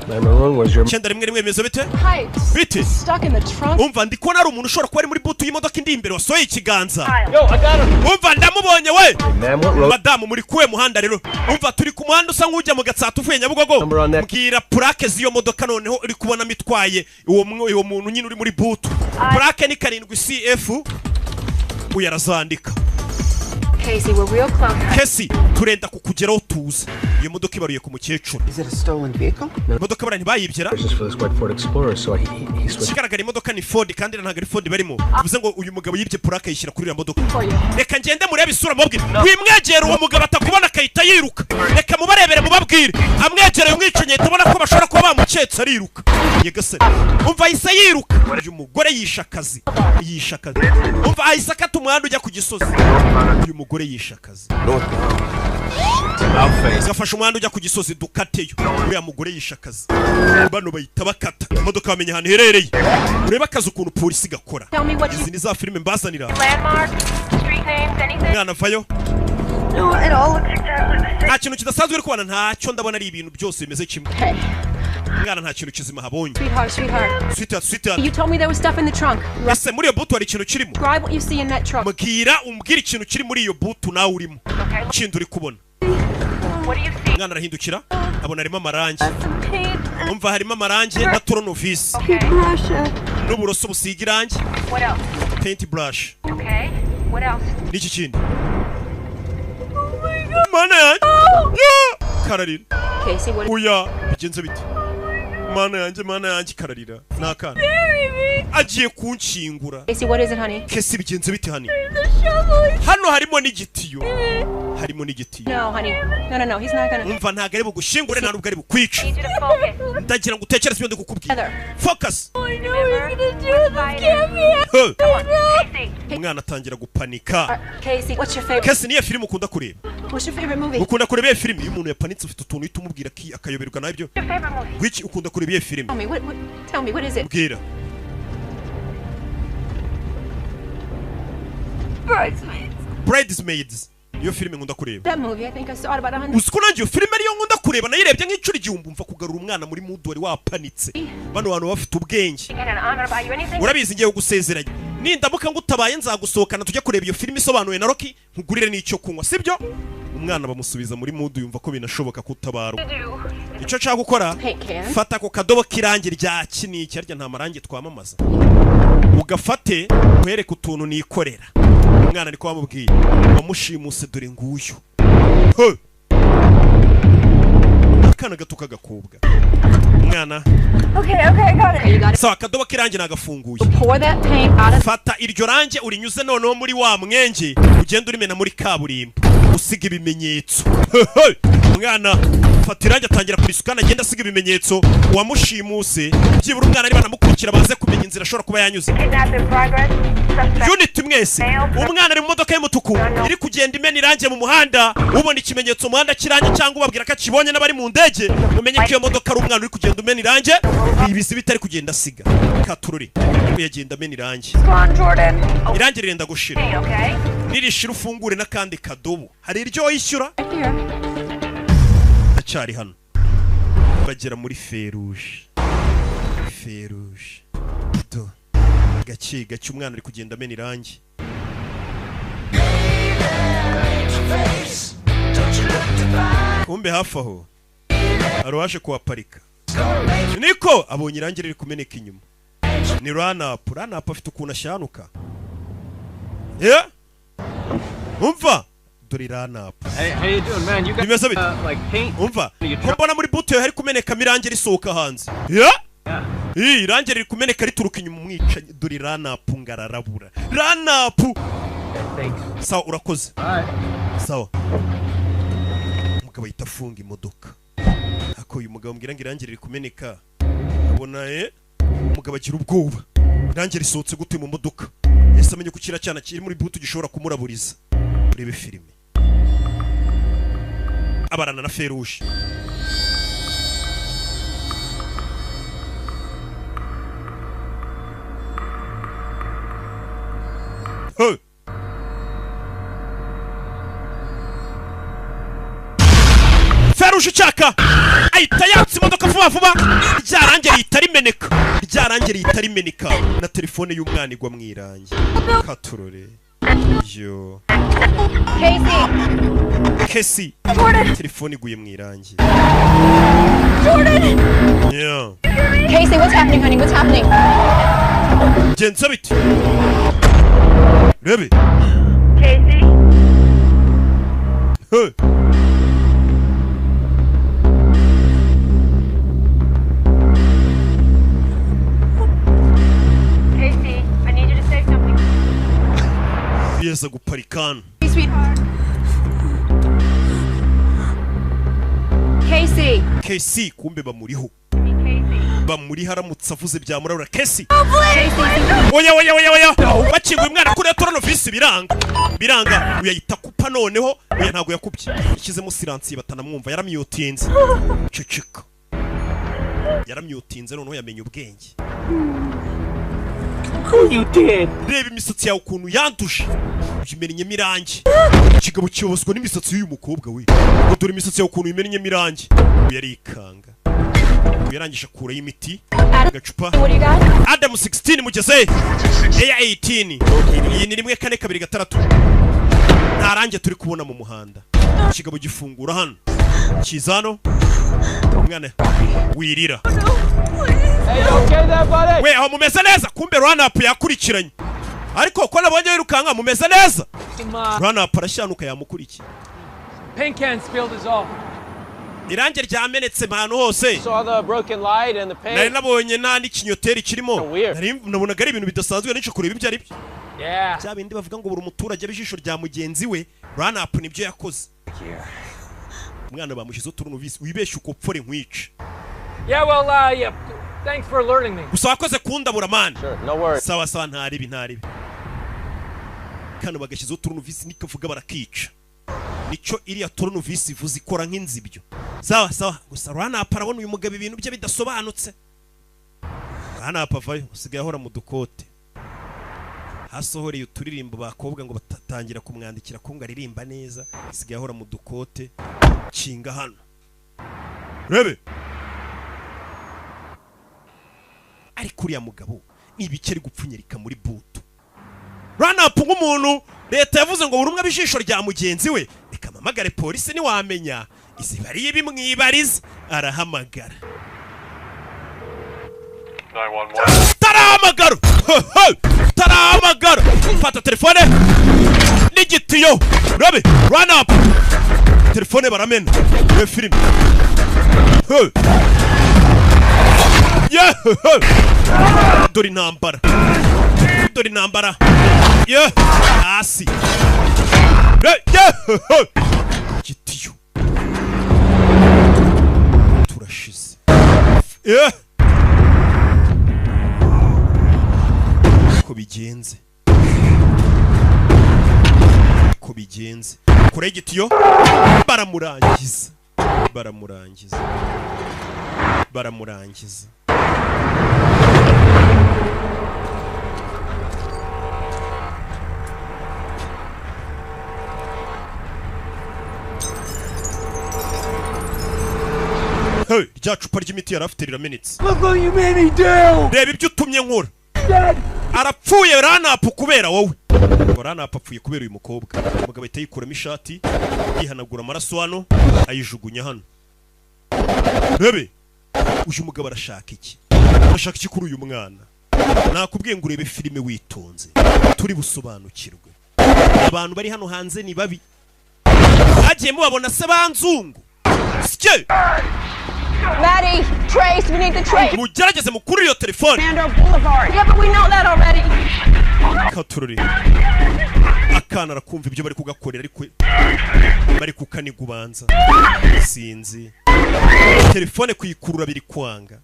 911, where's your 911, bimeze bite? Hi. Bite? Stuck in the trunk. Umva, ndi kubona hari umuntu ushobora kuba ari muri boot y'imodoka indi imbere wasohoye ikiganza. Yo, I got him. Umva, ndamubonye we. Ma'am, what road? Madamu, muri kuwe muhanda rero? Umva, turi ku muhanda usa nk'ujya mu Gatsata uvuye Nyabugogo. Number on that. Mbwira purake z'iyo modoka noneho uri kubonamo itwaye uwo muntu nyine uri muri boot. Purake ni 7 CF. Uyu arazandika. Casey, we're real close. Kesi, turenda kukugeraho, tuza. Iyo modoka ibaruye ku mukecuru. Is it a stolen vehicle? Imodoka bara ntibayibyera. This is for this white Ford Explorer, so he switched. Ikigaragara imodoka ni Ford, kandi ntabwo ari Ford barimo. Bivuze ngo uyu mugabo yibye purake ayishyira kuri iriya modoka. Reka ngende murebe isura mubabwire. Wimwegera uwo mugabo atakubona akahita yiruka. Reka mubarebere mubabwire. Amwegereye umwicanyi ahita abona ko bashobora kuba bamuketse, ariruka. Nyagasani, umva, ahise yiruka. Uyu mugore yishe akazi, yishe akazi. Umva, ahise akata umuhanda ujya ku Gisozi. Uyu mugore yishe akazi. Gafashe umuhanda ujya ku Gisozi, dukateyo. Uriya mugore yishe akazi. Bano bahita bakata imodoka, bamenya ahantu iherereye. Urebe akazi ukuntu polisi gakora. Tell me what you Izi ni za filime mbazanira. Landmarks, street names, anything? Umwana avayo. No, it all looks exactly the same. Nta kintu kidasanzwe uri kubona? Ntacyo ndabona, ari ibintu byose bimeze kimwe. Hey, Umwana nta kintu kizima habonye. sweetheart, sweetheart. Sweetheart, sweetheart. You told me there was stuff in the trunk. Ese muri iyo boot hari ikintu kirimo? Describe what you see in that trunk. Mbwira, umbwire ikintu kiri muri iyo boot nawe urimo, kindi uri kubona. What do you see? Umwana arahindukira abona harimo amarangi. Some paint. Umva, harimo amarangi na tournevis Okay. Brush. n'uburoso busiga irangi. What else? Paint brush. Okay. What else? N'iki kindi? Mana yanjye! Ya! Kararira. Casey, what? Oya, bigenze bite? Mana yanjye, mana yanjye, kararira ni akana, agiye kunshingura. Casey, what is it, honey? Kesi, bigenze bite, honey? Hano harimo n'igitiyo, harimo n'igitiyo. No, honey. No, no, no. He's not gonna. Umva, ntabwo ari bugushingure, nta nubwo ari bukwice. Need you to focus. Ndagira ngo utekereze ibyo ndi kukubwira. Heather. Focus. I know he's gonna do this. Can't be. Huh. Casey. Umwana atangira gupanika. Casey, what's your favorite? Kesi, niyo filime ukunda kureba? What's your favorite movie? Ukunda kureba iyo filime? Iyo umuntu yapanitse ufite utuntu uhita umubwira akayoberwa nabyo. Your favorite movie? Wiki, ukunda kureba iyo filime? Tell me what? What? Tell me what is it? Mbwira. Bridesmaids. Bridesmaids niyo filime nkunda kureba. That movie. I think I saw it about 100. Uzi ko nanjye iyo filime ariyo nkunda kureba, nayirebye nk'inshuro 1000. Mva kugarura umwana muri mood wari wapanitse. Bano bantu bafite ubwenge. And I'm gonna buy you anything. Urabizi, ngiye kugusezeranya, nindamuka ngutabaye nzagusohokana tujye kureba iyo filime isobanuye na Rocky, nkugurire n'icyo kunywa, sibyo? Umwana bamusubiza muri mood, yumva ko binashoboka kutabarwa. Do. Icyo nshaka gukora, Paint can. fata ako kadobo k'irangi rya kiniki, harya nta marangi twamamaza, ugafate nkwereke utuntu nikorera. Umwana niko bamubwiye. Wamushimuse dore nguyu. He! Akana gato k'agakobwa, umwana. Okay, okay, I got it. You got it. Sawa, akadobo k'irangi nagafunguye. Pour that paint out of. Fata iryo rangi urinyuze noneho muri wa mwenge, ugenda urimena muri kaburimbo usiga ibimenyetso. Umwana fata irangi atangira kurisukana, agenda asiga ibimenyetso. Uwamushimuse byibura umwana niba anamukurikira baze kumenya inzira ashobora kuba yanyuze. Kidnap in progress. Suspect. Unit mwese, umwana ari mu modoka y'umutuku iri kugenda imena irangi mu muhanda. Ubona ikimenyetso mu muhanda cy'irangi cyangwa ubabwira ko akibonye n'abari mu ndege, umenye ko iyo modoka ari umwana uri kugenda umena irangi, ibizi bitari kugenda asiga katururi, yagenda amena irangi. Come on, Jordan. Irangi rirenda gushira. Hey, okay. Nirishira ufungure n'akandi kadobo, hari iryo wishyura. Right there. Ndacyari hano. Bagera muri feruje, feruje do gake gake, umwana ari kugenda amena irangi. Kumbe hafi aho hari uwaje kuhaparika, niko abonye irangi riri kumeneka inyuma. Ni ranapu. Ranapu afite ukuntu ashyanuka. Yeah? Umva, dore ranapu. Hey, how you doing, man? You got Bimeze bite? like paint? Umva, ko mbona muri boot yawe hari kumenekamo irangi risohoka hanze? Yeah? Ii, irangi riri kumeneka rituruka inyuma. Umwicanyi dore ranapu, ngararabura ranapu. Thanks. Sawa, urakoze. All right. Sawa. Umugabo ahita afunga imodoka. Ako uyu mugabo mbwira ngo irangi riri kumeneka, abona umugabo agira ubwoba, irangi risohotse gute mu modoka? Yahise amenya ko kiriya cyana kiri muri boot gishobora kumuraburiza. Urebe filime, abarana na feruje. Hey! Feruje. Wari uje ushaka. Ahita yatsa imodoka vuba vuba, ryarange rihita rimeneka, ryarange rihita rimeneka, na telefone y'umwana igwa mu irangi. Katurore yo. Casey! Kesi. Jordan! Telefone iguye mu irangi. Jordan! Yeah. Casey, what's happening, honey? What's happening? Genza bite? Rebe. Casey? Hey. Casey, I need you to say something. Yeza guparika hano. Hey, sweetheart. Casey! Kesi, kumbe bamuriho, bamuriho. Aramutse avuze byamurabura. Kesi. Casey! Oya, oya, oya, oya! Bakinguye umwana kuri toronovisi, biranga, biranga. Uyahita kupa noneho. Oya, ntabwo yakupye, yashyizemo silencieux batanamwumva. Yaramyutinze. Ceceka. Yaramyutinze noneho, yamenye ubwenge. You did. Reba imisatsi yawe ukuntu yanduje, uyimennyemo irangi. Ikigabo kiyobozwa n'imisatsi y'uyu mukobwa we, ngo dore imisatsi yawe ukuntu uyimennyemo irangi. Uyu yarikanga. Uyu yarangije akuraho imiti agacupa. What do you got? Adam 16 mugeze Air 18. Iyi ni 1 4 2 6. Nta range turi kubona mu muhanda. Ikigabo gifungura hano, kiza hano, umwana wirira. Hey, you okay there, buddy? We, aho mumeze neza? Kumbe run-up yakurikiranye, ariko ko nabonye wirukanka, mumeze neza? Some Run-up arashyanuka, yamukurikiye. Paint can spilled is all. Irangi ryamenetse ahantu hose. Saw the broken light and the Nari paint. nabonye nta n'ikinyoteri kirimo. Nari nabonaga ari ibintu bidasanzwe, nico kureba ibyo ari byo. Bya bindi bavuga ngo buri muturage abe ijisho rya mugenzi we, run-up nibyo yakoze. Umwana bamushyizeho turunuvisi. Wibeshye ukopfore nkwice. Yeah, well, yeah. Thanks for alerting me. Gusa wakoze kundabura, man. No worries. Sawa sawa, ntaribi, ntaribi. Kano bagashyizeho turunuvisi, nikavuga barakica. Nicyo iriya turunuvisi ivuze, ikora nk'inzibyo. Sawa sawa. Gusa run-up arabona uyu mugabo ibintu bye bidasobanutse. Run-up avayo, usigaye ahora mu dukote. Hasohoreye uturirimbo, bakobwa ngo batatangira kumwandikira ko ngo aririmba neza. Asigaye ahora mu dukote. Kinga hano, rebe. Ariko uriya mugabo ni ibiki ari gupfunyarika muri boot? Run-up nk'umuntu leta yavuze ngo buri umwe abe ijisho rya mugenzi we. Reka mpamagare polisi, ntiwamenya izi bariye bimwibariza. Arahamagara. 911. Tarahamagara, tarahamagara. Fata telefone n'igitiyo. Rabe run-up, telefone baramena. Iyo filime. Hey. Yeah. Dore intambara, dore intambara. Yeah. Hasi. Hey, yeah. Igitiyo, turashize. Yeah. Ko bigenze, ko bigenze kure y'igitiyo, baramurangiza, baramurangiza, baramurangiza. Hey, rya cupa ry'imiti yari afite riramenetse. Look what you made me do! Reba ibyo utumye nkora. Arapfuye run-up kubera wowe. Ngo run-up apfuye kubera uyu mukobwa. Umugabo ahita yikuramo ishati, yihanagura amaraso hano, ayijugunya hano. Rebe uyu mugabo arashaka iki? Arashaka iki kuri uyu mwana? Nakubwiye ngo urebe filime witonze, turi busobanukirwe. Abantu bari hano hanze ni babi, bagiye mubabona se banzungu sike. Maddie, Trace, we need the trace. Mugerageze mukuri iyo telefone. Fernando Boulevard. Yeah, but we know that already. Katurore, akana arakumva ibyo bari kugakorera, ariko bari kukaniga ubanza sinzi. Telefone kuyikurura biri kwanga.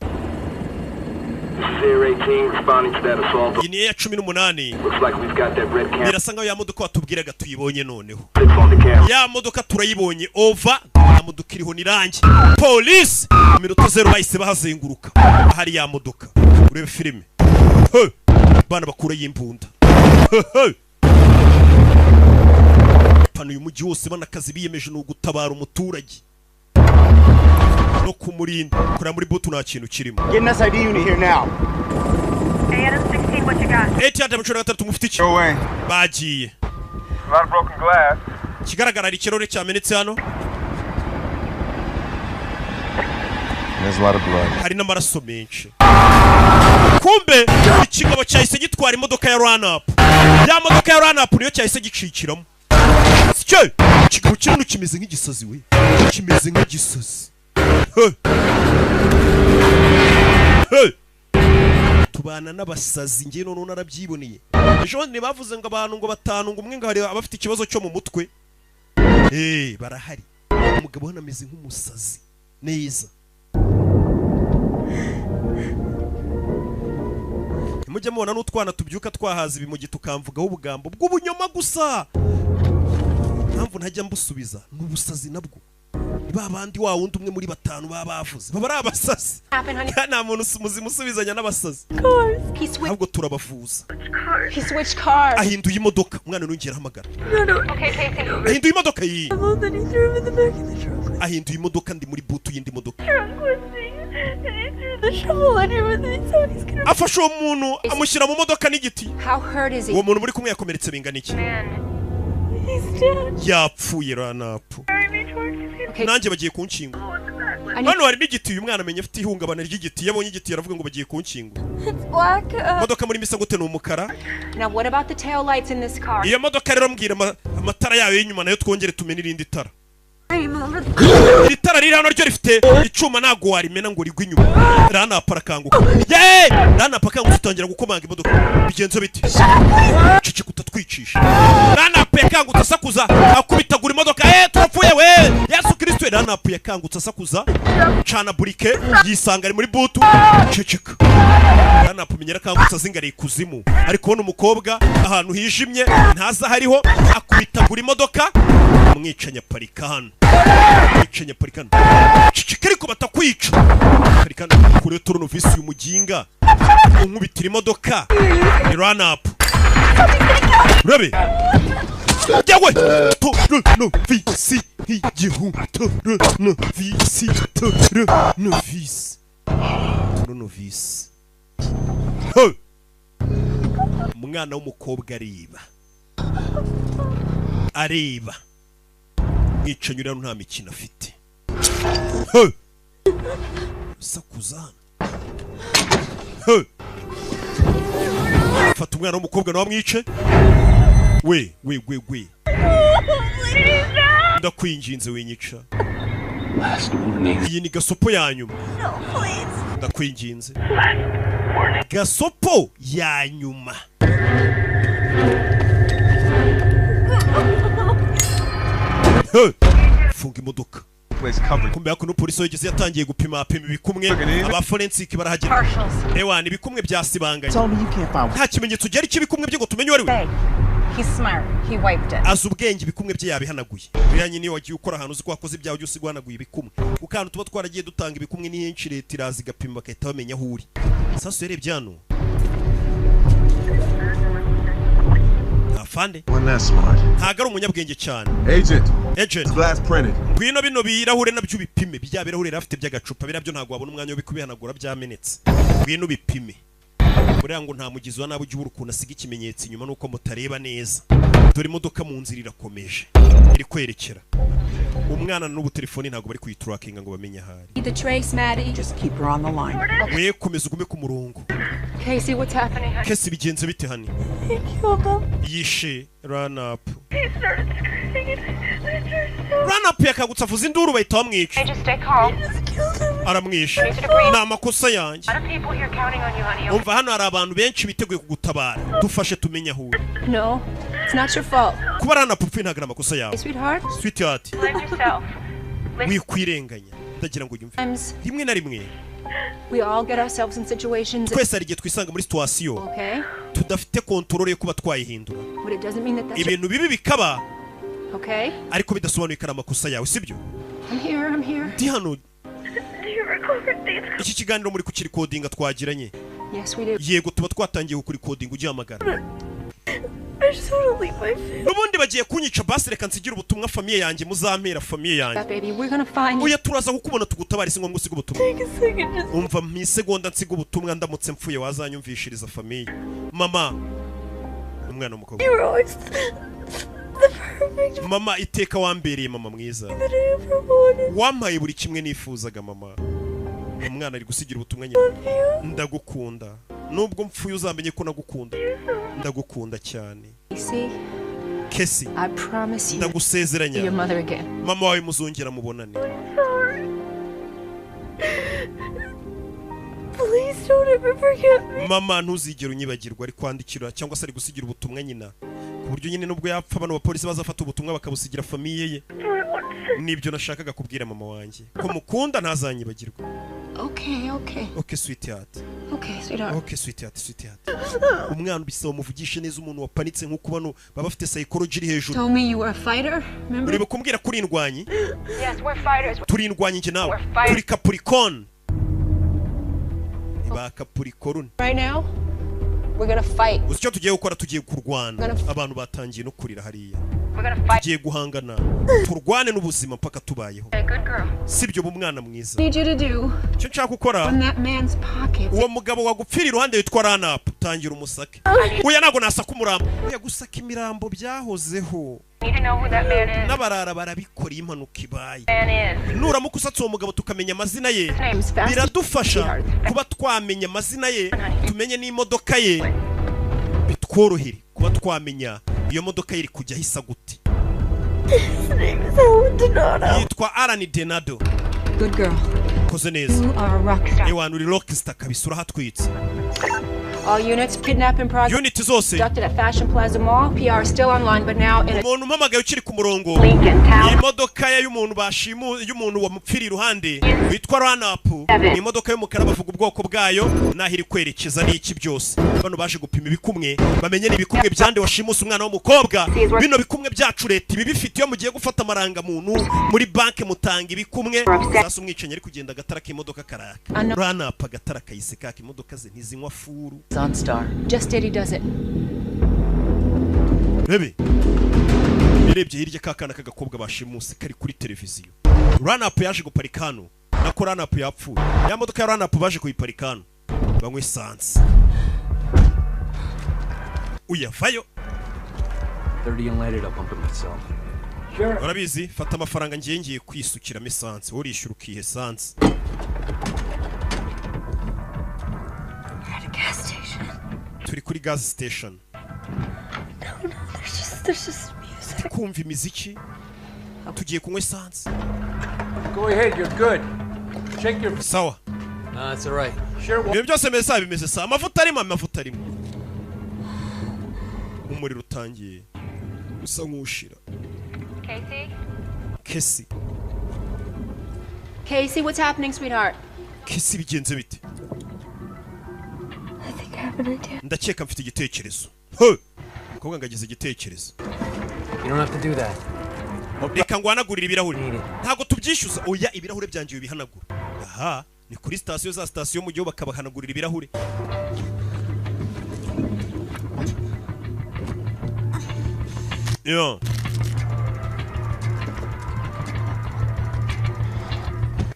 Air 18 responding to that assault. Iyi ni iya 18. Looks like we've got that red cam Birasa nkaho ya modoka watubwiraga tuyibonye noneho. six on the camera. Ya modoka turayibonye, over. Ya modoka iriho n'irangi. Polisi mu minota 0 bahise bahazenguruka ahari ya modoka. Urebe filime. Hey! Bana bakurayo imbunda. Hey, hey! Pano uyu mujyi wose banakazi biyemeje ni ugutabara umuturage. No kumurinda kureba muri boot, nta kintu kirimo. Get an SID unit here now. Hey, what you got? Eti 13, mufite iki? Bagiye. A lot of broken glass. Ikigaragara, hari ikirahure cyamenetse hano. There's a lot of blood. Hari n'amaraso menshi. Kumbe ikigabo cyahise gitwara imodoka ya run-up. Ya modoka ya run-up niyo cyahise gicikiramo. Sicyo ikigabo kinini kimeze nk'igisazi we, kimeze nk'igisazi. Hey! Hey! Tubana n'abasazi, njye noneho narabyiboneye. Ejo bundi bavuze ngo abantu ngo batanu, ngo umwe ngo hari abafite ikibazo cyo mu mutwe. Eh, barahari. Umugabo hano ameze nk'umusazi neza. Mujya mubona n'utwana tubyuka twahaza ibimugi, tukamvugaho ubugambo bw'ubunyoma gusa. Impamvu ntajya mbusubiza ni ubusazi nabwo. Ni ba bandi, wa wundi umwe muri batanu baba bavuze, baba ari abasazi. Nta muntu muzima usubizanya n'abasazi. He switched. Ahubwo turabavuza. He switched cars. Ahinduye imodoka. Umwana nongera ahamagara. Okay, Casey. Ahinduye imodoka iyi. Then he threw him in the back of the truck. Ahinduye imodoka, ndi muri boot y'indi modoka. Truck with me. And he threw the shovel at him and then he thought he's gonna. Afashe uwo muntu amushyira mu modoka n'igiti. How hurt is he? Uwo muntu muri kumwe yakomeretse bingana iki? He's dead. Yapfuye ranapu. Carry me towards him. Nanjye bagiye kunshyingura. Hano harimo igiti. Uyu mwana amenya afite ihungabana ry'igiti. Iyo abonye igiti aravuga ngo bagiye kunshyingura. It's black. Imodoka muri misa gute? Ni umukara. Now, what about the tail lights in this car? Iyo modoka rero mbwira amatara yayo y'inyuma nayo, twongere tumene irindi tara. I'm over the. Iri tara riri hano ryo rifite icuma, ntabwo warimena ngo rigwe inyuma. Ranapa arakanguka. Yeee! Ranapa akanguka, utangira gukomanga imodoka. Bigenze bite? Ceceka utatwicisha. Ranapa yakangutse asakuza, akubitagura imodoka. Eh, turapfuye we, Yesu Kristo! Ranapa yakangutse asakuza, cana burike, yisanga ari muri boot. Ceceka. Ranapa umenya yarakangutse azingariye ikuzimu, ari kubona umukobwa ahantu hijimye, ntazi aho ariho. Akubitagura imodoka, umwicanyi aparika hano. Umwicanyi aparika hano. Ceceka ariko batakwica. Aparika hano kure. Turunovisi, uyu muginga unkubitira imodoka ni ranapu. Urabe yewe, turunovisi nk'igihu, turunovisi, turunovisi, turunovisi. Hey! Umwana w'umukobwa areba, areba mwicanyi uriya, nta mikino afite. Hey! Sakuza hano. Hey! Fata umwana w'umukobwa nawe amwice. We we we we, ndakwinginze winyica. Last warning. Iyi ni gasopo ya nyuma. No, please. Ndakwinginze, gasopo ya nyuma. Hey! Funga imodoka. Kumbe hakuno polisi yigeze yatangiye gupima, apima ibikumwe. Aba forensic barahagera. Ewa, ni ibikumwe byasibanganye. Tell me you can't find. Nta kimenyetso gihari cy'ibikumwe bye ngo tumenye uwo ari we. Hey, he's smart. He wiped it. Azi ubwenge, ibikumwe bye yabihanaguye. Buriya nyine iyo wagiye ukora ahantu uzi ko wakoze ibyaha, ujya usiga uhanaguye ibikumwe, kuko ahantu tuba twaragiye dutanga ibikumwe ni henshi. Leta iraza igapima, bagahita bamenya aho uri. Sasu yarebye hano, afande. Wasn't that smart? Ntabwo ari umunyabwenge cyane. Agent. Agent. Glass printed. Ngwino bino birahure nabyo ubipime. Bya birahure yari afite by'agacupa, biriya byo ntabwo wabona umwanya wo kubihanagura, byamenetse. Ngwino ubipime. Buriya ngo nta mugizi wa nabi ujya ubura ukuntu asiga ikimenyetso inyuma, nuko mutareba neza. Dore imodoka mu nzira irakomeje, iri kwerekera umwana. N'ubu telefoni ntabwo bari kuyiturakinga ngo bamenye aho ari. The trace, Maddie. Just keep her on the line. We komeza ugume ku murongo. Casey, what's happening? Kesi, bigenze bite hani? He killed him. Yishe ranapu. He started screaming and I turned Ranapu yakangutse avuza induru, bahita bamwica. Hey, just stay calm. He just killed him. Aramwishe, ni amakosa yanjye. A lot of people here counting on you, honey. Umva, hano hari abantu benshi biteguye kugutabara, dufashe tumenye aho uri. No, it's not your fault. Kuba ranapu upfuye ntabwo ari amakosa yawe. Hey, sweetheart. Sweetheart. Blame yourself. Wikwirenganya, ndagira ngo unyumve. Sometimes Rimwe na rimwe we all get ourselves in situations. twese hari igihe twisanga muri situation Okay, tudafite contrôle yo kuba twayihindura. but it doesn't mean that that's Ibintu bibi bikaba, okay. ariko bidasobanuye ko ari amakosa yawe, sibyo? I'm here. I'm here. Ndi hano. Do you record these? Iki kiganiro muri kukirikodinga twagiranye? Yes, we do. Yego, tuba twatangiye kukurikodinga ugihamagara. I just want to leave my family. N'ubundi bagiye kunyica, basi reka nsigire ubutumwa famille yanjye, muzampera famille yanjye. That baby, we're gonna find you. Oya, turaza kukubona tugutabare, si ngombwa usiga ubutumwa. Take a second, just Umva, mu isegonda nsiga ubutumwa, ndamutse mfuye wazanyumvishiriza famille. Mama, umwana w'umukobwa. You were always the perfect Mama, iteka wambereye mama mwiza. that I ever wanted. Wampaye buri kimwe nifuzaga. Mama, umwana ari gusigira ubutumwa nyina. Ndagukunda, nubwo mpfuye uzamenye ko nagukunda, ndagukunda cyane. See, Kesi, I promise you, ndagusezeranya your mother again. mama wawe muzongera mubonane. Please don't ever forget me. Mama, ntuzigere unyibagirwa. Ari kwandikira cyangwa se ari gusigira ubutumwa nyina, ku buryo nyine nubwo yapfa bano bapolisi bazafata ubutumwa bakabusigira famille ye. Nibyo nashakaga kubwira mama wanjye, ko mukunda, ntazanyibagirwa. Okay. Okay, sweetheart. Okay, sweetheart. Okay, sweetheart, sweetheart. Umwana bisaba muvugishe neza, umuntu wapanitse nk'uko bano baba bafite psychology iri hejuru. Told me you were a fighter, remember? Uri kumbwira ko uri indwanyi. Yes, we're fighters. Turi indwanyi njye nawe, turi Capricorn, ni ba Capricorn. Right now, we're gonna fight. Uzi icyo tugiye gukora? Tugiye kurwana. Abantu batangiye no kurira hariya. We're gonna fight. Tugiye guhangana, turwane n'ubuzima mpaka tubayeho. Okay, good girl. Sibyo, bu mwana mwiza? Need you to do Icyo nshaka gukora on that man's pockets. uwo mugabo wagupfira iruhande witwa Ranapu, tangira umusake. Oya, ntabwo nasaka umurambo. Oya, gusaka imirambo byahozeho. Need to know who that man is. N'abarara barabikora iyo impanuka ibaye. Man is. Nuramuka usatse uwo mugabo tukamenya amazina ye, Name's Fast. biradufasha kuba twamenya amazina ye, tumenye n'imodoka ye, bitworohere kuba twamenya iyo modoka ye iri kujya ahisa gute. His name is Alan Donato. Yitwa Alan Denado. Good girl. Koze neza. You are a rock star. Ewana, uri rockstar kabisa, urahatwitse. All units, kidnap in progress. Unit zose. Conducted at Fashion Plaza Mall. PR is still online, but now in a Umuntu umpamagaye ukiri ku murongo, imodoka ye y'umuntu bashimu, y'umuntu wamupfiriye iruhande witwa Ranapu, ni imodoka y'umukara, bavuga ubwoko bwayo n'aho iri kwerekeza n'iki byose. Bano baje gupima ibikumwe, bamenye n'ibikumwe byande washimuse umwana w'umukobwa. Bino bikumwe byacu leta ibi bifite, iyo mugiye gufata amarangamuntu muri banki mutanga ibikumwe. Sasa umwicanyi ari kugenda, agatara k'imodoka karaka. Ranapu agatara kayise kaka, imodoka ze ntizinywa furu. On Star. Just steady does it. Bebe yarebye hirya, ka kana k'agakobwa bashimuse kari kuri televiziyo. Ranapu yaje guparika hano, nako Ranapu yapfuye. Ya modoka ya Ranapu baje kuyiparika hano, banywa esanse, uyavayo. 30 unleaded, I'll pump it myself. Urabizi, fata amafaranga, ngiye kwisukiramo esanse, wowe urishyura ukiha esanse. We're at a gas station. Turi kuri gas station. No, there's just music. Kumva imiziki, tugiye kunywa esanse. Go ahead, you're good. Check your. Sawa. No, it's all right. Sure. Ibintu byose bimeze sawa, bimeze sawa, amavuta arimo, amavuta arimo. Umuriro utangiye usa nk'ushira. Casey? Kesi. Casey, what's happening, sweetheart? Kesi, bigenze bite? I think I have an idea. Ndakeka mfite igitekerezo. He! Umukobwa ngo agize igitekerezo. You don't have to do that. Reka ngwanagurire ibirahure, ntabwo tubyishyuza. Oya, ibirahure byanjye bihanagura. Aha ni kuri sitasiyo, za sitasiyo mu gihugu, bakabahanagurira ibirahure. Yo.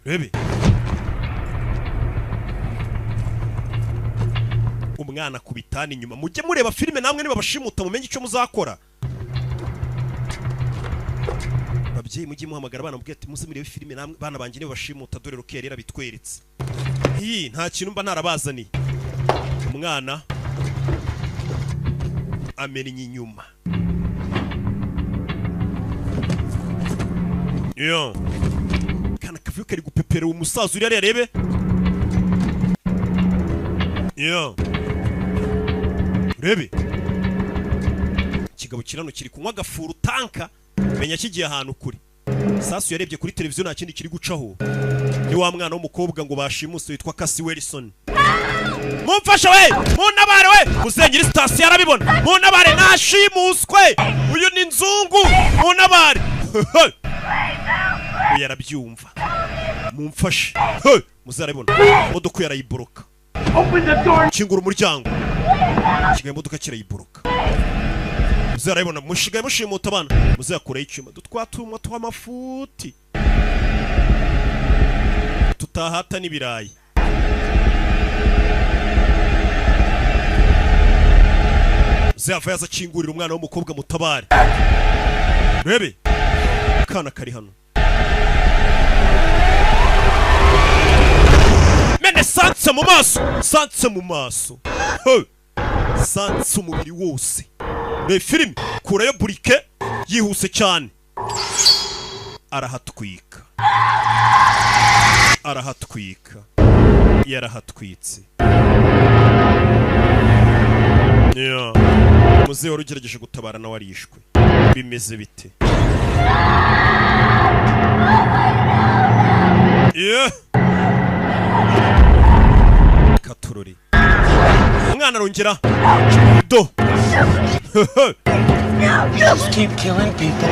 Rebe umwana ku bitani inyuma. Mujye mureba filime namwe, niba bashimuta mumenye icyo muzakora. Babyeyi, mujye muhamagara abana mubwire ati: "Muze murebe filime namwe bana banjye, niba bashimuta." Dore Ruki yari yarabitweretse. Hi, nta kintu mba ntarabazaniye. Umwana amennye inyuma yo, kana kavuyo kari gupepera uwo musaza uri hariya. Arebe yo, urebe ikigabo kirano kiri kunywa agafuru tanka, menya kigiye ahantu kure. Sasu yarebye kuri televiziyo, nta kindi kiri gucaho, ni wa mwana w'umukobwa ngo bashimuse witwa Cassie Wilson. Mumfashe we, muntabare we! Muzengeri sitasiyo arabibona. Muntabare, nashimuswe! Uyu ni nzungu, muntabare! Uyu arabyumva, mumfashe. Muzarabibona, imodoka yarayiboroka. Kingura umuryango! Kigaye imodoka kirayiboroka. Muzehe arabibona, mushigaye mushimuta abana. Muzehe akuraho icyuma, dutwatumwa tw'amafuti tutahata n'ibirayi. Muzehe ava yaza akingurira umwana w'umukobwa, mutabare. Rebe akana kari hano, mene sanse mu maso, sanse mu maso. He! Sanse umubiri wose. Reba filime, kurayo burike yihuse cyane, arahatwika, arahatwika, yarahatwitse. Yeah. Muzehe wari ugerageje gutabara nawe arishwe. Bimeze bite? Yeah. Katurori, umwana arongera do. Just keep killing people.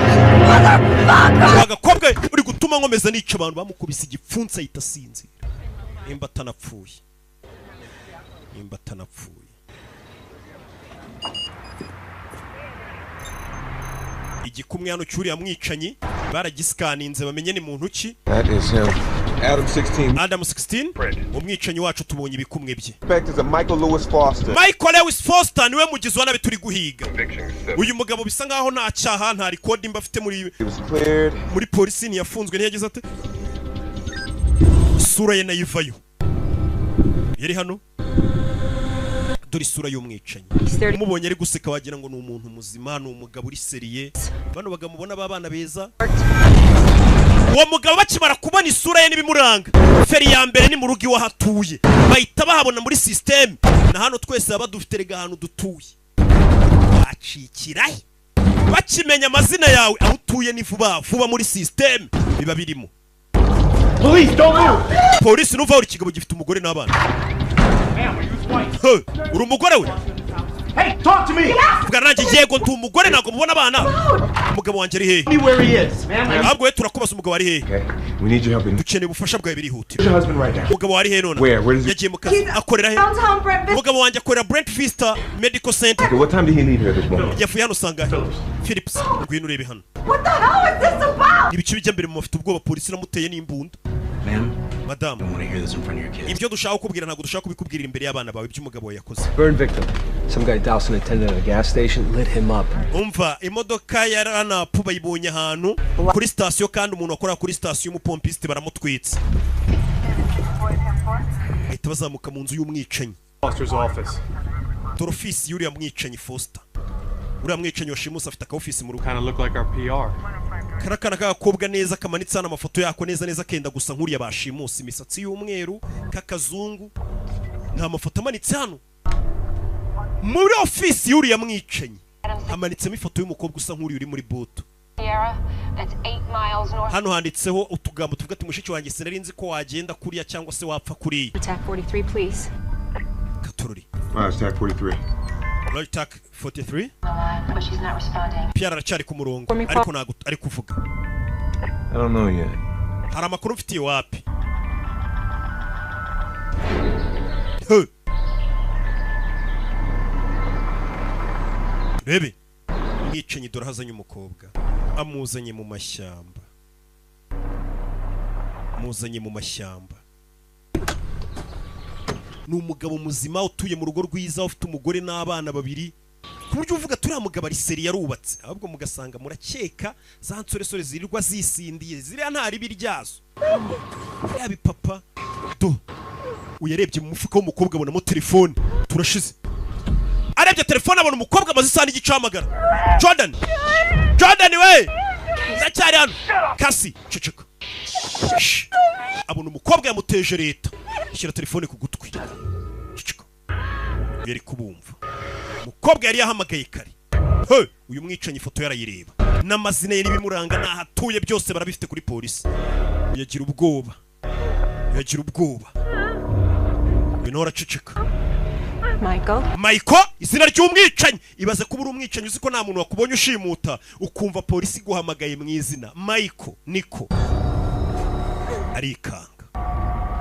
Agakobwa uri gutuma nkomeza nica abantu. Bamukubise igipfunsi ahita asinzira, nimba atanapfuye, nimba atanapfuye. Igikumwe hano cyuriya mwicanyi baragisikaninze, bamenye ni muntu ki. That is him. Adam 16. Adam 16, umwicanyi wacu, tubonye ibikumwe bye. Suspect is a Michael Lewis Foster. Michael Lewis Foster niwe mugizi wa nabi turi guhiga. Uyu mugabo bisa nkaho nta cyaha, nta record mba afite muri He was cleared. muri polisi, ntiyafunzwe, ntiyagize ate. Isura ye nayo ivayo, yari hano. Dore isura y'umwicanyi. Umubonye ari guseka wagira ngo ni umuntu muzima, ni umugabo uri sérieux. Bano bagabo mubona b'abana beza, uwo mugabo bakimara kubona isura ye n'ibimuranga, feri ya mbere ni mu rugo iwe aho atuye, bahita bahabona muri sisiteme. Na hano twese baba dufite rega ahantu dutuye, wacikirahe? Bakimenya amazina yawe, aho utuye, ni vuba vuba muri sisiteme biba birimo. Police, don't move! Polisi, nuva uri kigabo gifite umugore n'abana. He, uri umugore we? Hey, talk to me! Vugana nanjye. Yego, ndi umugore. Ntabwo mubona abana? Umugabo wanjye ari hehe? Tell me where he is. Ma'am, I Ahubwo we turakubaza, umugabo ari hehe? Okay. We need your help. In Dukeneye ubufasha bwawe birihutirwa. your husband right now. Umugabo wari hehe none? Where? Where is he? Yagiye mu kazi. Akorera he? Downtown Brent Vista. Umugabo wanjye akorera Brent Vista Medical Center. Okay, what time did he leave here this morning? Yavuye hano usanga Philips. Ngwino urebe hano. What the hell is this about? Ibice bijya mbere mu bafite ubwoba, polisi iramuteye n'imbunda. Ma'am, Madamu, I don't want to hear this in front of your kids. ibyo dushaka kukubwira ntabwo dushaka kubikubwirira imbere y'abana bawe, iby'umugabo wawe yakoze. Burn victim. Some guy dousing attendant at a gas station lit him up. Umva, imodoka ya ranapu bayibonye ahantu kuri sitasiyo, kandi umuntu wakora kuri sitasiyo y'umupompiste baramutwitse. Bahita bazamuka mu nzu y'umwicanyi. Foster's office. Dore ofisi y'uriya mwicanyi Foster. Uriya mwicanyi wa shimusi afite aka ofisi mu rugo. Kind of look like our PR. Kariya kana k'agakobwa neza kamanitse hano amafoto yako neza neza kenda gusa nk'uriya bashimusi, imisatsi y'umweru, k'akazungu. Nta mafoto amanitse hano muri ofisi y'uriya mwicanyi? Hamanitsemo ifoto y'umukobwa usa nk'uriya uri muri buto. Sierra, that's 8 miles north. Hano handitseho utugambo tuvuga ati: "Mushiki wanjye, sinari nzi ko wagenda kuriya cyangwa se wapfa kuriya." Attack 43, please. Katururi. Right, TAC 43. Right, 43. The line, but she's not responding. Pierre aracyari ku murongo, ariko ntabwo ari kuvuga. I don't know yet. Hari amakuru mfitiye wapi? He! Rebe umwicanyi, dore ahazanye umukobwa, amuzanye mu mashyamba, amuzanye mu mashyamba. Ni umugabo muzima utuye mu rugo rwiza, ufite umugore n'abana babiri, ku buryo uvuga turiya mugabo ari sérieux, yarubatse. Ahubwo mugasanga murakeka za nsoresore zirirwa zisindiye, ziriya nta ribi ryazo. Yaba ipapa do uyarebye mu mufuka w'umukobwa abonamo telefone. Turashize. Arebye telefone abona umukobwa amaze isaha n'igice ahamagara: "Jordan, Jordan we, ndacyari hano." Kasi ceceka. Shh. Abona umukobwa yamuteje leta, shyira telefone ku gutwi, ceceka. Yari kubumva, umukobwa yari yahamagaye kare. He, uyu mwicanyi ifoto yarayireba n'amazina ye n'ibimuranga n'aho atuye byose barabifite kuri polisi. Yagira ubwoba, yagira ubwoba. Uyu nawe araceceka. Michael? Michael, izina ry'umwicanyi. Ibaze kuba uri umwicanyi uzi ko nta muntu wakubonye ushimuta, ukumva polisi iguhamagaye mu izina Michael. Niko arikanga.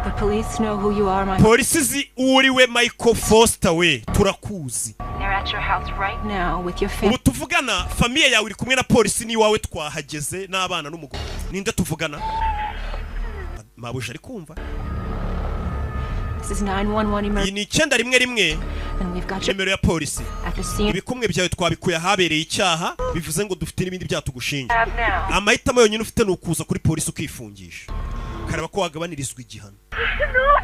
The police know who you are, Michael. Polisi izi uwo uri we, Michael Foster we, turakuzi. They're at at your house right now with your family. Ubu tuvugana famille yawe iri kumwe na polisi n'iwawe, twahageze n'abana n'umugore. Ninde tuvugana? Mabuja ari kumva. This is 911 Iyi emergency, ni 911, and we've got you nimero ya polisi. at the scene. Ibikumwe byawe twabikuye ahabereye icyaha, bivuze ngo dufite n'ibindi byaha tugushinja. Have now. Amahitamo yonyine ufite ni ukuza kuri polisi ukifungisha, ukareba ko wagabanirizwa igihano. No,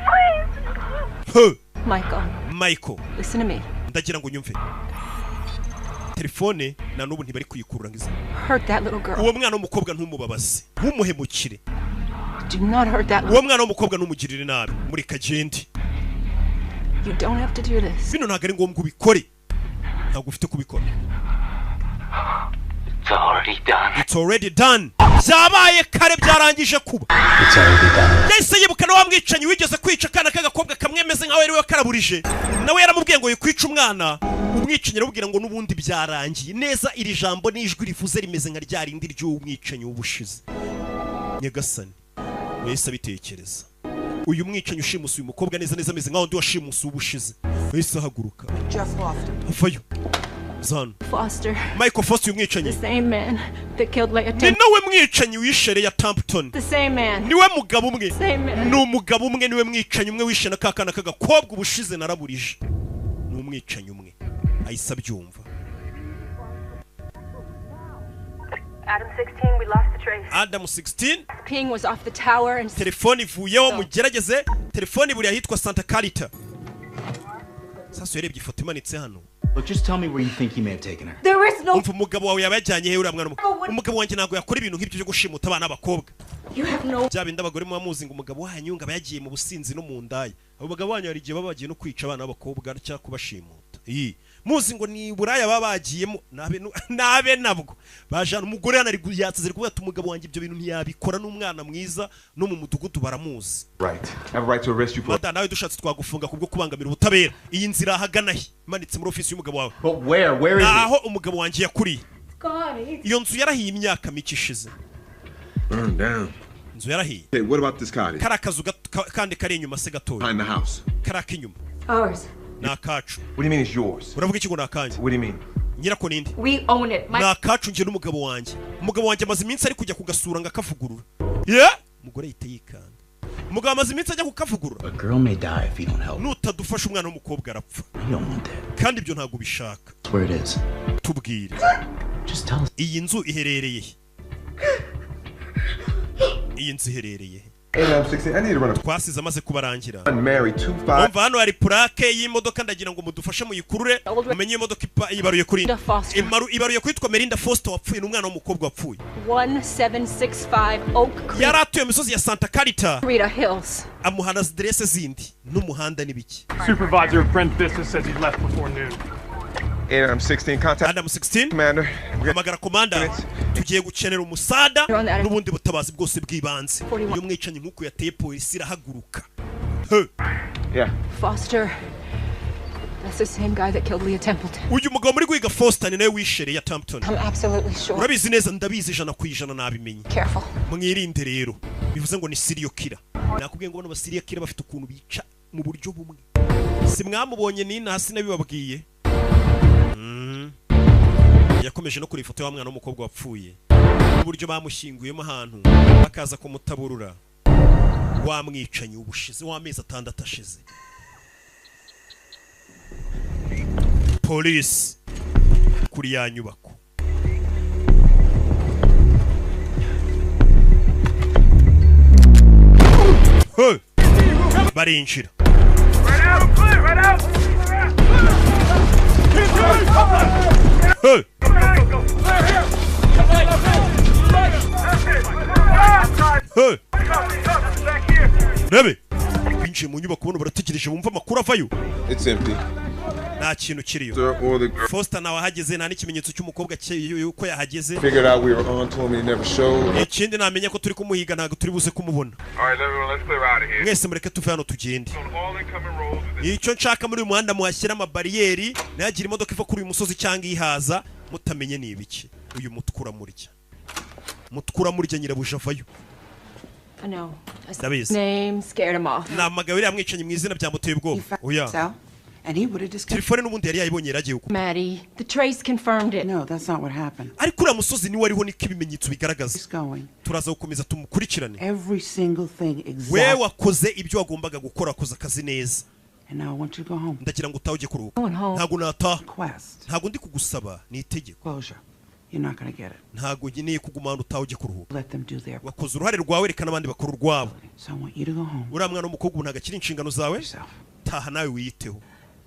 please. Huh. Michael, Michael, listen to me. Ndagira ngo unyumve. Telefone na n'ubu ntibari kuyikurura ngo ize. Hurt that little girl. Uwo mwana w'umukobwa ntumubabaze, ntumuhemukire. Do not hurt that Uwo little. mwana w'umukobwa ntumugirire nabi, mureka agende. You don't have to do this. Bino ntabwo ari ngombwa ubikore, ntabwo ufite kubikora. It's already done. It's already done, byabaye kare, byarangije kuba. It's already done. Yahise yibuka na wa mwicanyi wigeze kwica akana k'agakobwa kamwemeze nkaho yari we karaburije, nawe yaramubwiye ngo yikwice umwana. Umwicanyi aramubwira ngo n'ubundi byarangiye neza. Iri jambo n'ijwi rivuze rimeze nka rya rindi ry'umwicanyi w'ubushize. Nyagasani, wahise abitekereza, uyu mwicanyi ushimusa uyu mukobwa neza neza ameze nkaho undi washimusa uw'ubushize. Wahise ahaguruka. Jeff Foster. Avayo zano. Foster, Michael Foster, uyu mwicanyi the same man that killed Leah ni Templeton. nawe mwicanyi wishe Leah Templeton. The same man. Niwe mugabo umwe. Same man. Ni umugabo umwe, niwe mwicanyi umwe wishe na ka kana k'agakobwa ubushize naraburije. Ni umwicanyi umwe, ahise abyumva. Adam 16, we lost the trace. Adam 16. Ping was off the tower and Telefone ivuyeho, mugerageze telefone buri ahitwa Santa Carita. Sasa urebye ifoto imanitse hano. Look, just tell me where you think he may have taken her. There is no. Umva, umugabo wawe yaba yajyanye he uriya mwana? Umugabo wanjye ntabwo yakora ibintu nk'ibyo byo gushimuta abana b'abakobwa. You have no. Bya bindi abagore muba muzi ngo umugabo wanyu ngo aba yagiye mu businzi no mu ndaya, abo bagabo banyu hari igihe baba bagiye no kwica abana b'abakobwa cyangwa kubashimuta. Iyi muzi ngo ni buraya baba bagiyemo, nabe nabwo bajana umugore hano ari yatse, ari kuvuga ati umugabo wanjye ibyo bintu ntiyabikora, n'umwana mwiza, no mu mudugudu baramuzi. Right. I have a right to arrest you for. Mada, nawe dushatse twagufunga kubwo kubangamira ubutabera. Iyi nzira ahagana he imanitse muri ofisi y'umugabo wawe? But where? Where is it? Naho umugabo wanjye yakuriye. Gone. Iyo nzu yarahiye imyaka mike ishize. Burned down. Inzu yarahiye. Hey, what about this cottage? Kari akazu kandi kari inyuma se gatoya. Behind the house. Kari ak'inyuma. Ours. Ni akacu. What do you mean it's yours? Uravuga iki ngo ni akanjye? What do you mean? Nyirako ninde? We own it. Ni akacu njye n'umugabo wanjye. Umugabo wanjye amaze iminsi ari kujya kugasura ngo akavugurura. Ye, umugore ahita yikanga, umugabo amaze iminsi ajya kukavugurura. A girl may die if you don't help. Nutadufasha umwana w'umukobwa arapfa. You don't want that. Kandi ibyo ntabwo ubishaka. That's where it is. Tubwire. Just tell us. Iyi nzu iherereye he? Iyi nzu iherereye he? Hey, I'm 16. I need to run a Twasize amaze kubarangira. Mary 25. Umva, hano hari plaque y'imodoka, ndagira ngo mudufashe muyikurure mumenye iyo modoka ibaruye kuri Melinda Foster. Ibaruye kwitwa Melinda Foster wapfuye, n'umwana w'umukobwa wapfuye. 1765 Oak Creek. Yari atuye mu misozi ya Santa Carita. Rita Hills. Amuha na aderese zindi n'umuhanda n'ibiki. Supervisor Brent Vista says he left before noon. Hey, I'm 16. Contact Adam 16. Commander. Hamagara commander, tugiye gukenera umusada n'ubundi butabazi bwose bw'ibanze. Iyo mwicanyi nk'uku yateye, polisi irahaguruka. He. Yeah. Foster. That's the same guy that killed Leah Templeton. Uyu mugabo muri guhiga Foster ni nawe wishe Leah Templeton. I'm absolutely sure. Urabizi neza? Ndabizi 100%, nabimenye. Careful. Mwirinde rero, bivuze ngo ni serial killer. Nakubwiye ngo bano ba serial killer bafite ukuntu bica mu buryo bumwe. Si mwamubonye nina hasi nabibabwiye. Yakomeje no kuri ifoto y'wa mwana w'umukobwa wapfuye n'uburyo bamushyinguyemo ahantu bakaza kumutaburura, wa mwicanyi ubushize w'amezi 6 ashize. Polisi kuri ya nyubako. Hey! Barinjira. Hey! Hey! Rebe binjiye mu nyubako, bano barategereje bumva amakuru avayo. It's empty. Nta kintu kiriyo. Sir, or the girl Foster nawe ahageze, nta n'ikimenyetso cy'umukobwa yuko yahageze. figured out we were on to him and he never showed. Ikindi namenya ko turi kumuhiga, ntabwo turi buze kumubona. All right, everyone, let's clear out of here. Mwese mureke tuve hano tugende. Icyo nshaka, muri uyu muhanda muhashyira amabariyeri, ntihagire imodoka iva kuri uyu musozi cyangwa ihaza mutamenye ni ibiki. Uyu mutwe uramurya, mutwe uramurya. Nyirabuja avayo. I know. Ndabizi. Name scared him off. Namagaye uriya mwicanyi mu izina, byamuteye ubwoba. Oya. So, And he would have discovered. Telefone n'ubundi yari yayibonye, yari agiye gukupa. Maddie, the trace confirmed it. No, that's not what happened. Ariko uriya musozi niwe ariho, niko ibimenyetso bigaragaza. He's going. Turaza gukomeza tumukurikirane. Every single thing We exactly. wakoze ibyo wagombaga gukora, wakoze akazi neza. And now I want you to go home. Ndagira ngo utahe ujye kuruhuka. Going home. Ntabwo nataha. Request. Ntabwo ndi kugusaba, ni itegeko. Closure. You're not going to get it. Ntabwo nkeneye kuguma hano, utahe ujye kuruhuka. Let them do their. Wakoze uruhare rwawe, reka n'abandi bakora urwabo. So I want you to go home. Uriya mwana w'umukobwa ubu ntabwo akiri inshingano zawe. Yourself. Taha nawe wiyiteho.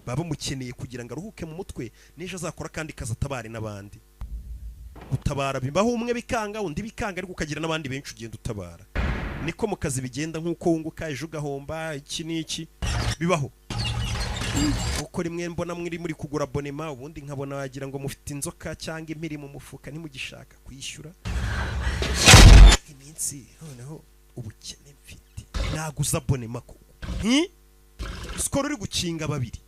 Baba bamukeneye kugira ngo aruhuke mu mutwe, n'ejo azakora akandi kazi atabare n'abandi. Gutabara bibaho, umwe bikanga, undi bikanga, ariko ukagira n'abandi benshi ugenda utabara. Niko mu kazi bigenda, nk'uko wunguka ejo ugahomba, iki n'iki bibaho. Kuko rimwe mbona muri kugura abonnement, ubundi nkabona wagira ngo mufite inzoka cyangwa impiri mu mufuka, ntimugishaka kwishyura iminsi. Noneho ubukene mfite, naguza abonnement koko? Sikoro uri gukinga babiri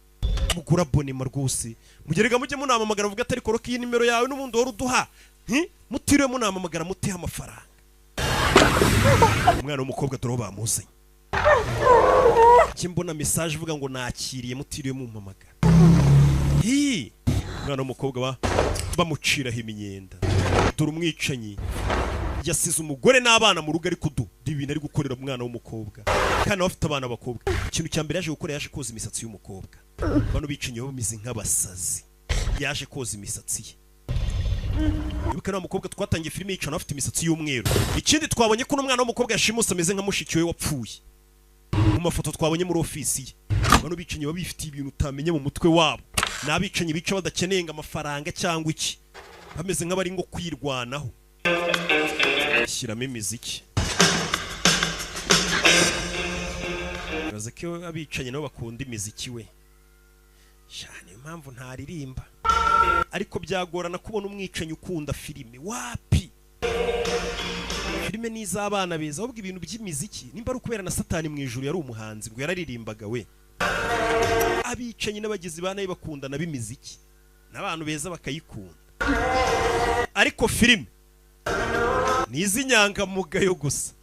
mugura abonnement rwose, mugerega mujye munamamagara, muvuga atari koroka iyi nimero yawe n'ubundi wari uduha. Mutiriwe munamamagara, mutehe amafaranga. Umwana w'umukobwa dore aho bamuzanye. Njye mbona message ivuga ngo nakiriye mutiriwe mumpamagara. Hi! Umwana w'umukobwa bamuciraho imyenda. Dore umwicanyi yasize umugore n'abana mu rugo, ariko du ibintu ari gukorera umwana w'umukobwa kandi nawe afite abana b'abakobwa. Ikintu cya mbere yaje gukora, yaje koza imisatsi y'umukobwa. Bano bicanyi baba bameze nk'abasazi. Yaje koza imisatsi ye. Wibuke wa mukobwa twatangiye filime yicana afite imisatsi y'umweru. Ikindi twabonye ko n'umwana w'umukobwa yashimuse ameze nka mushiki we wapfuye mu mafoto twabonye muri ofisi ye. Bano bicanyi baba bifitiye ibintu utamenya mu mutwe wabo. Ni abicanyi bica badakeneye ngo amafaranga cyangwa iki, bameze nk'abari ngo kwirwanaho. Shyiramo imiziki. Bibaze ko abicanyi nabo bakunda imiziki we. Sha, niyo mpamvu ntaririmba, ariko byagorana kubona umwicanyi ukunda filime. Wapi, filime ni iz'abana beza, ahubwo ibintu by'imiziki nimba ari ukubera na Satani mu ijuru yari umuhanzi, ngo yararirimbaga we. Abicanyi n'abagizi ba nabi bakundana b'imiziki, n'abantu beza bakayikunda, ariko filime ni iz'inyangamugayo gusa.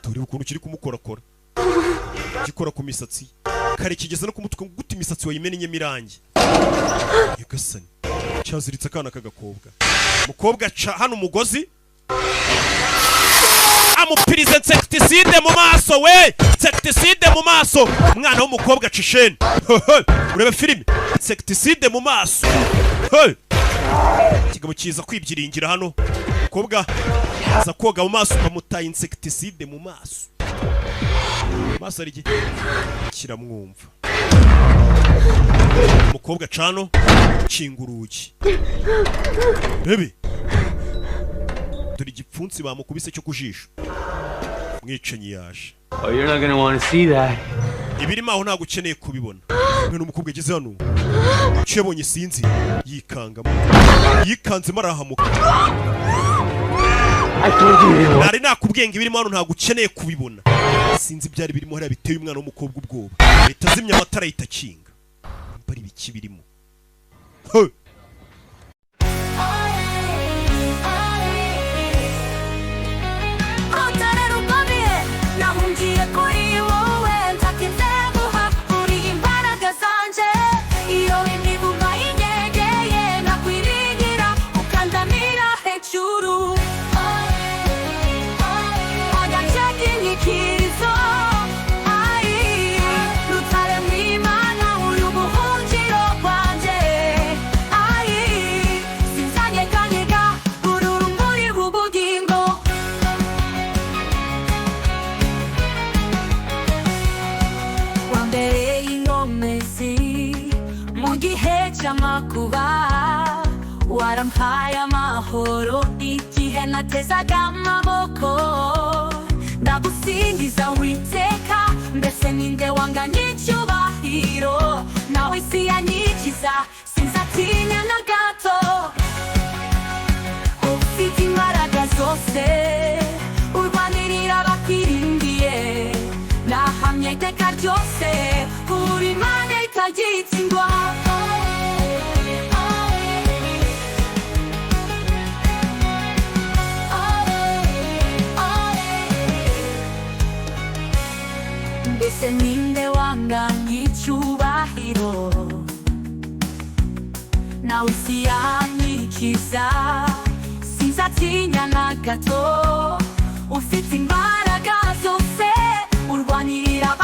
Turebe ukuntu kiri kumukorakora, gikora ku misatsi kare kigeze no kumutwe. Ngo gute imisatsi wayimennyemo irangi? Nyagasani, cyaziritse akana k'agakobwa. Umukobwa aca hano umugozi, amupiriza insecticide mu maso we, insecticide mu maso. Umwana w'umukobwa aca isheni. Urebe filime, insecticide mu maso. Hey! Ikigabo kiza kwibyiringira hano, umukobwa aza koga mu maso, bamutaye insecticide mu maso. Maso ari kiramwumva. Umukobwa cano kinga urugi. Bebe, dore igipfunsi bamukubise cyo ku jisho. Mwicanyi yaje. Oh, you're not gonna want to see that. Ibirimo aho ntabwo ukeneye kubibona. Umwana w'umukobwa ageze hano, icyo yabonye sinzi, yikangamo, yikanzemo, arahamuka. I told you you didn't want. Nari nakubwiye ngo ibirimo hano ntabwo ukeneye kubibona. Sinzi ibyari birimo hariya biteye umwana w'umukobwa ubwoba. Ahita azimya amatara, ahita akinga. Nimba ari ibiki birimo. Hey! Rutare rukomeye, nahungiye kuri wowe, ntakinzenguha, uri imbaraga zanje. Iyo imivumba inyegeye, nakwiringira ukandamira hejuru. Agace k'inyikirizo, ai, Rutare mw'Imana, uri ubuhungiro bwanjye. Ai, sinzanyeganyega, uri urumuri rw'ubugingo. Wambereye inkomezi mu gihe cy'amakuba, warampaye amahoro igihe natezaga amaboko. Ndagusingiza Witeka, mbese ninde wanganya icyubahiro? Nawe isi yanyikiza, sinzatinya na gato. Ufite imbaraga zose, urwanirira abakwiringiye. Nahamya iteka ryose, uri Imana itagitsindwa. Ese ninde wanga nk'icyubahiro? Nawe isi yanyikiza, sinzatinya na gato. Ufite imbaraga zose, urwanirira.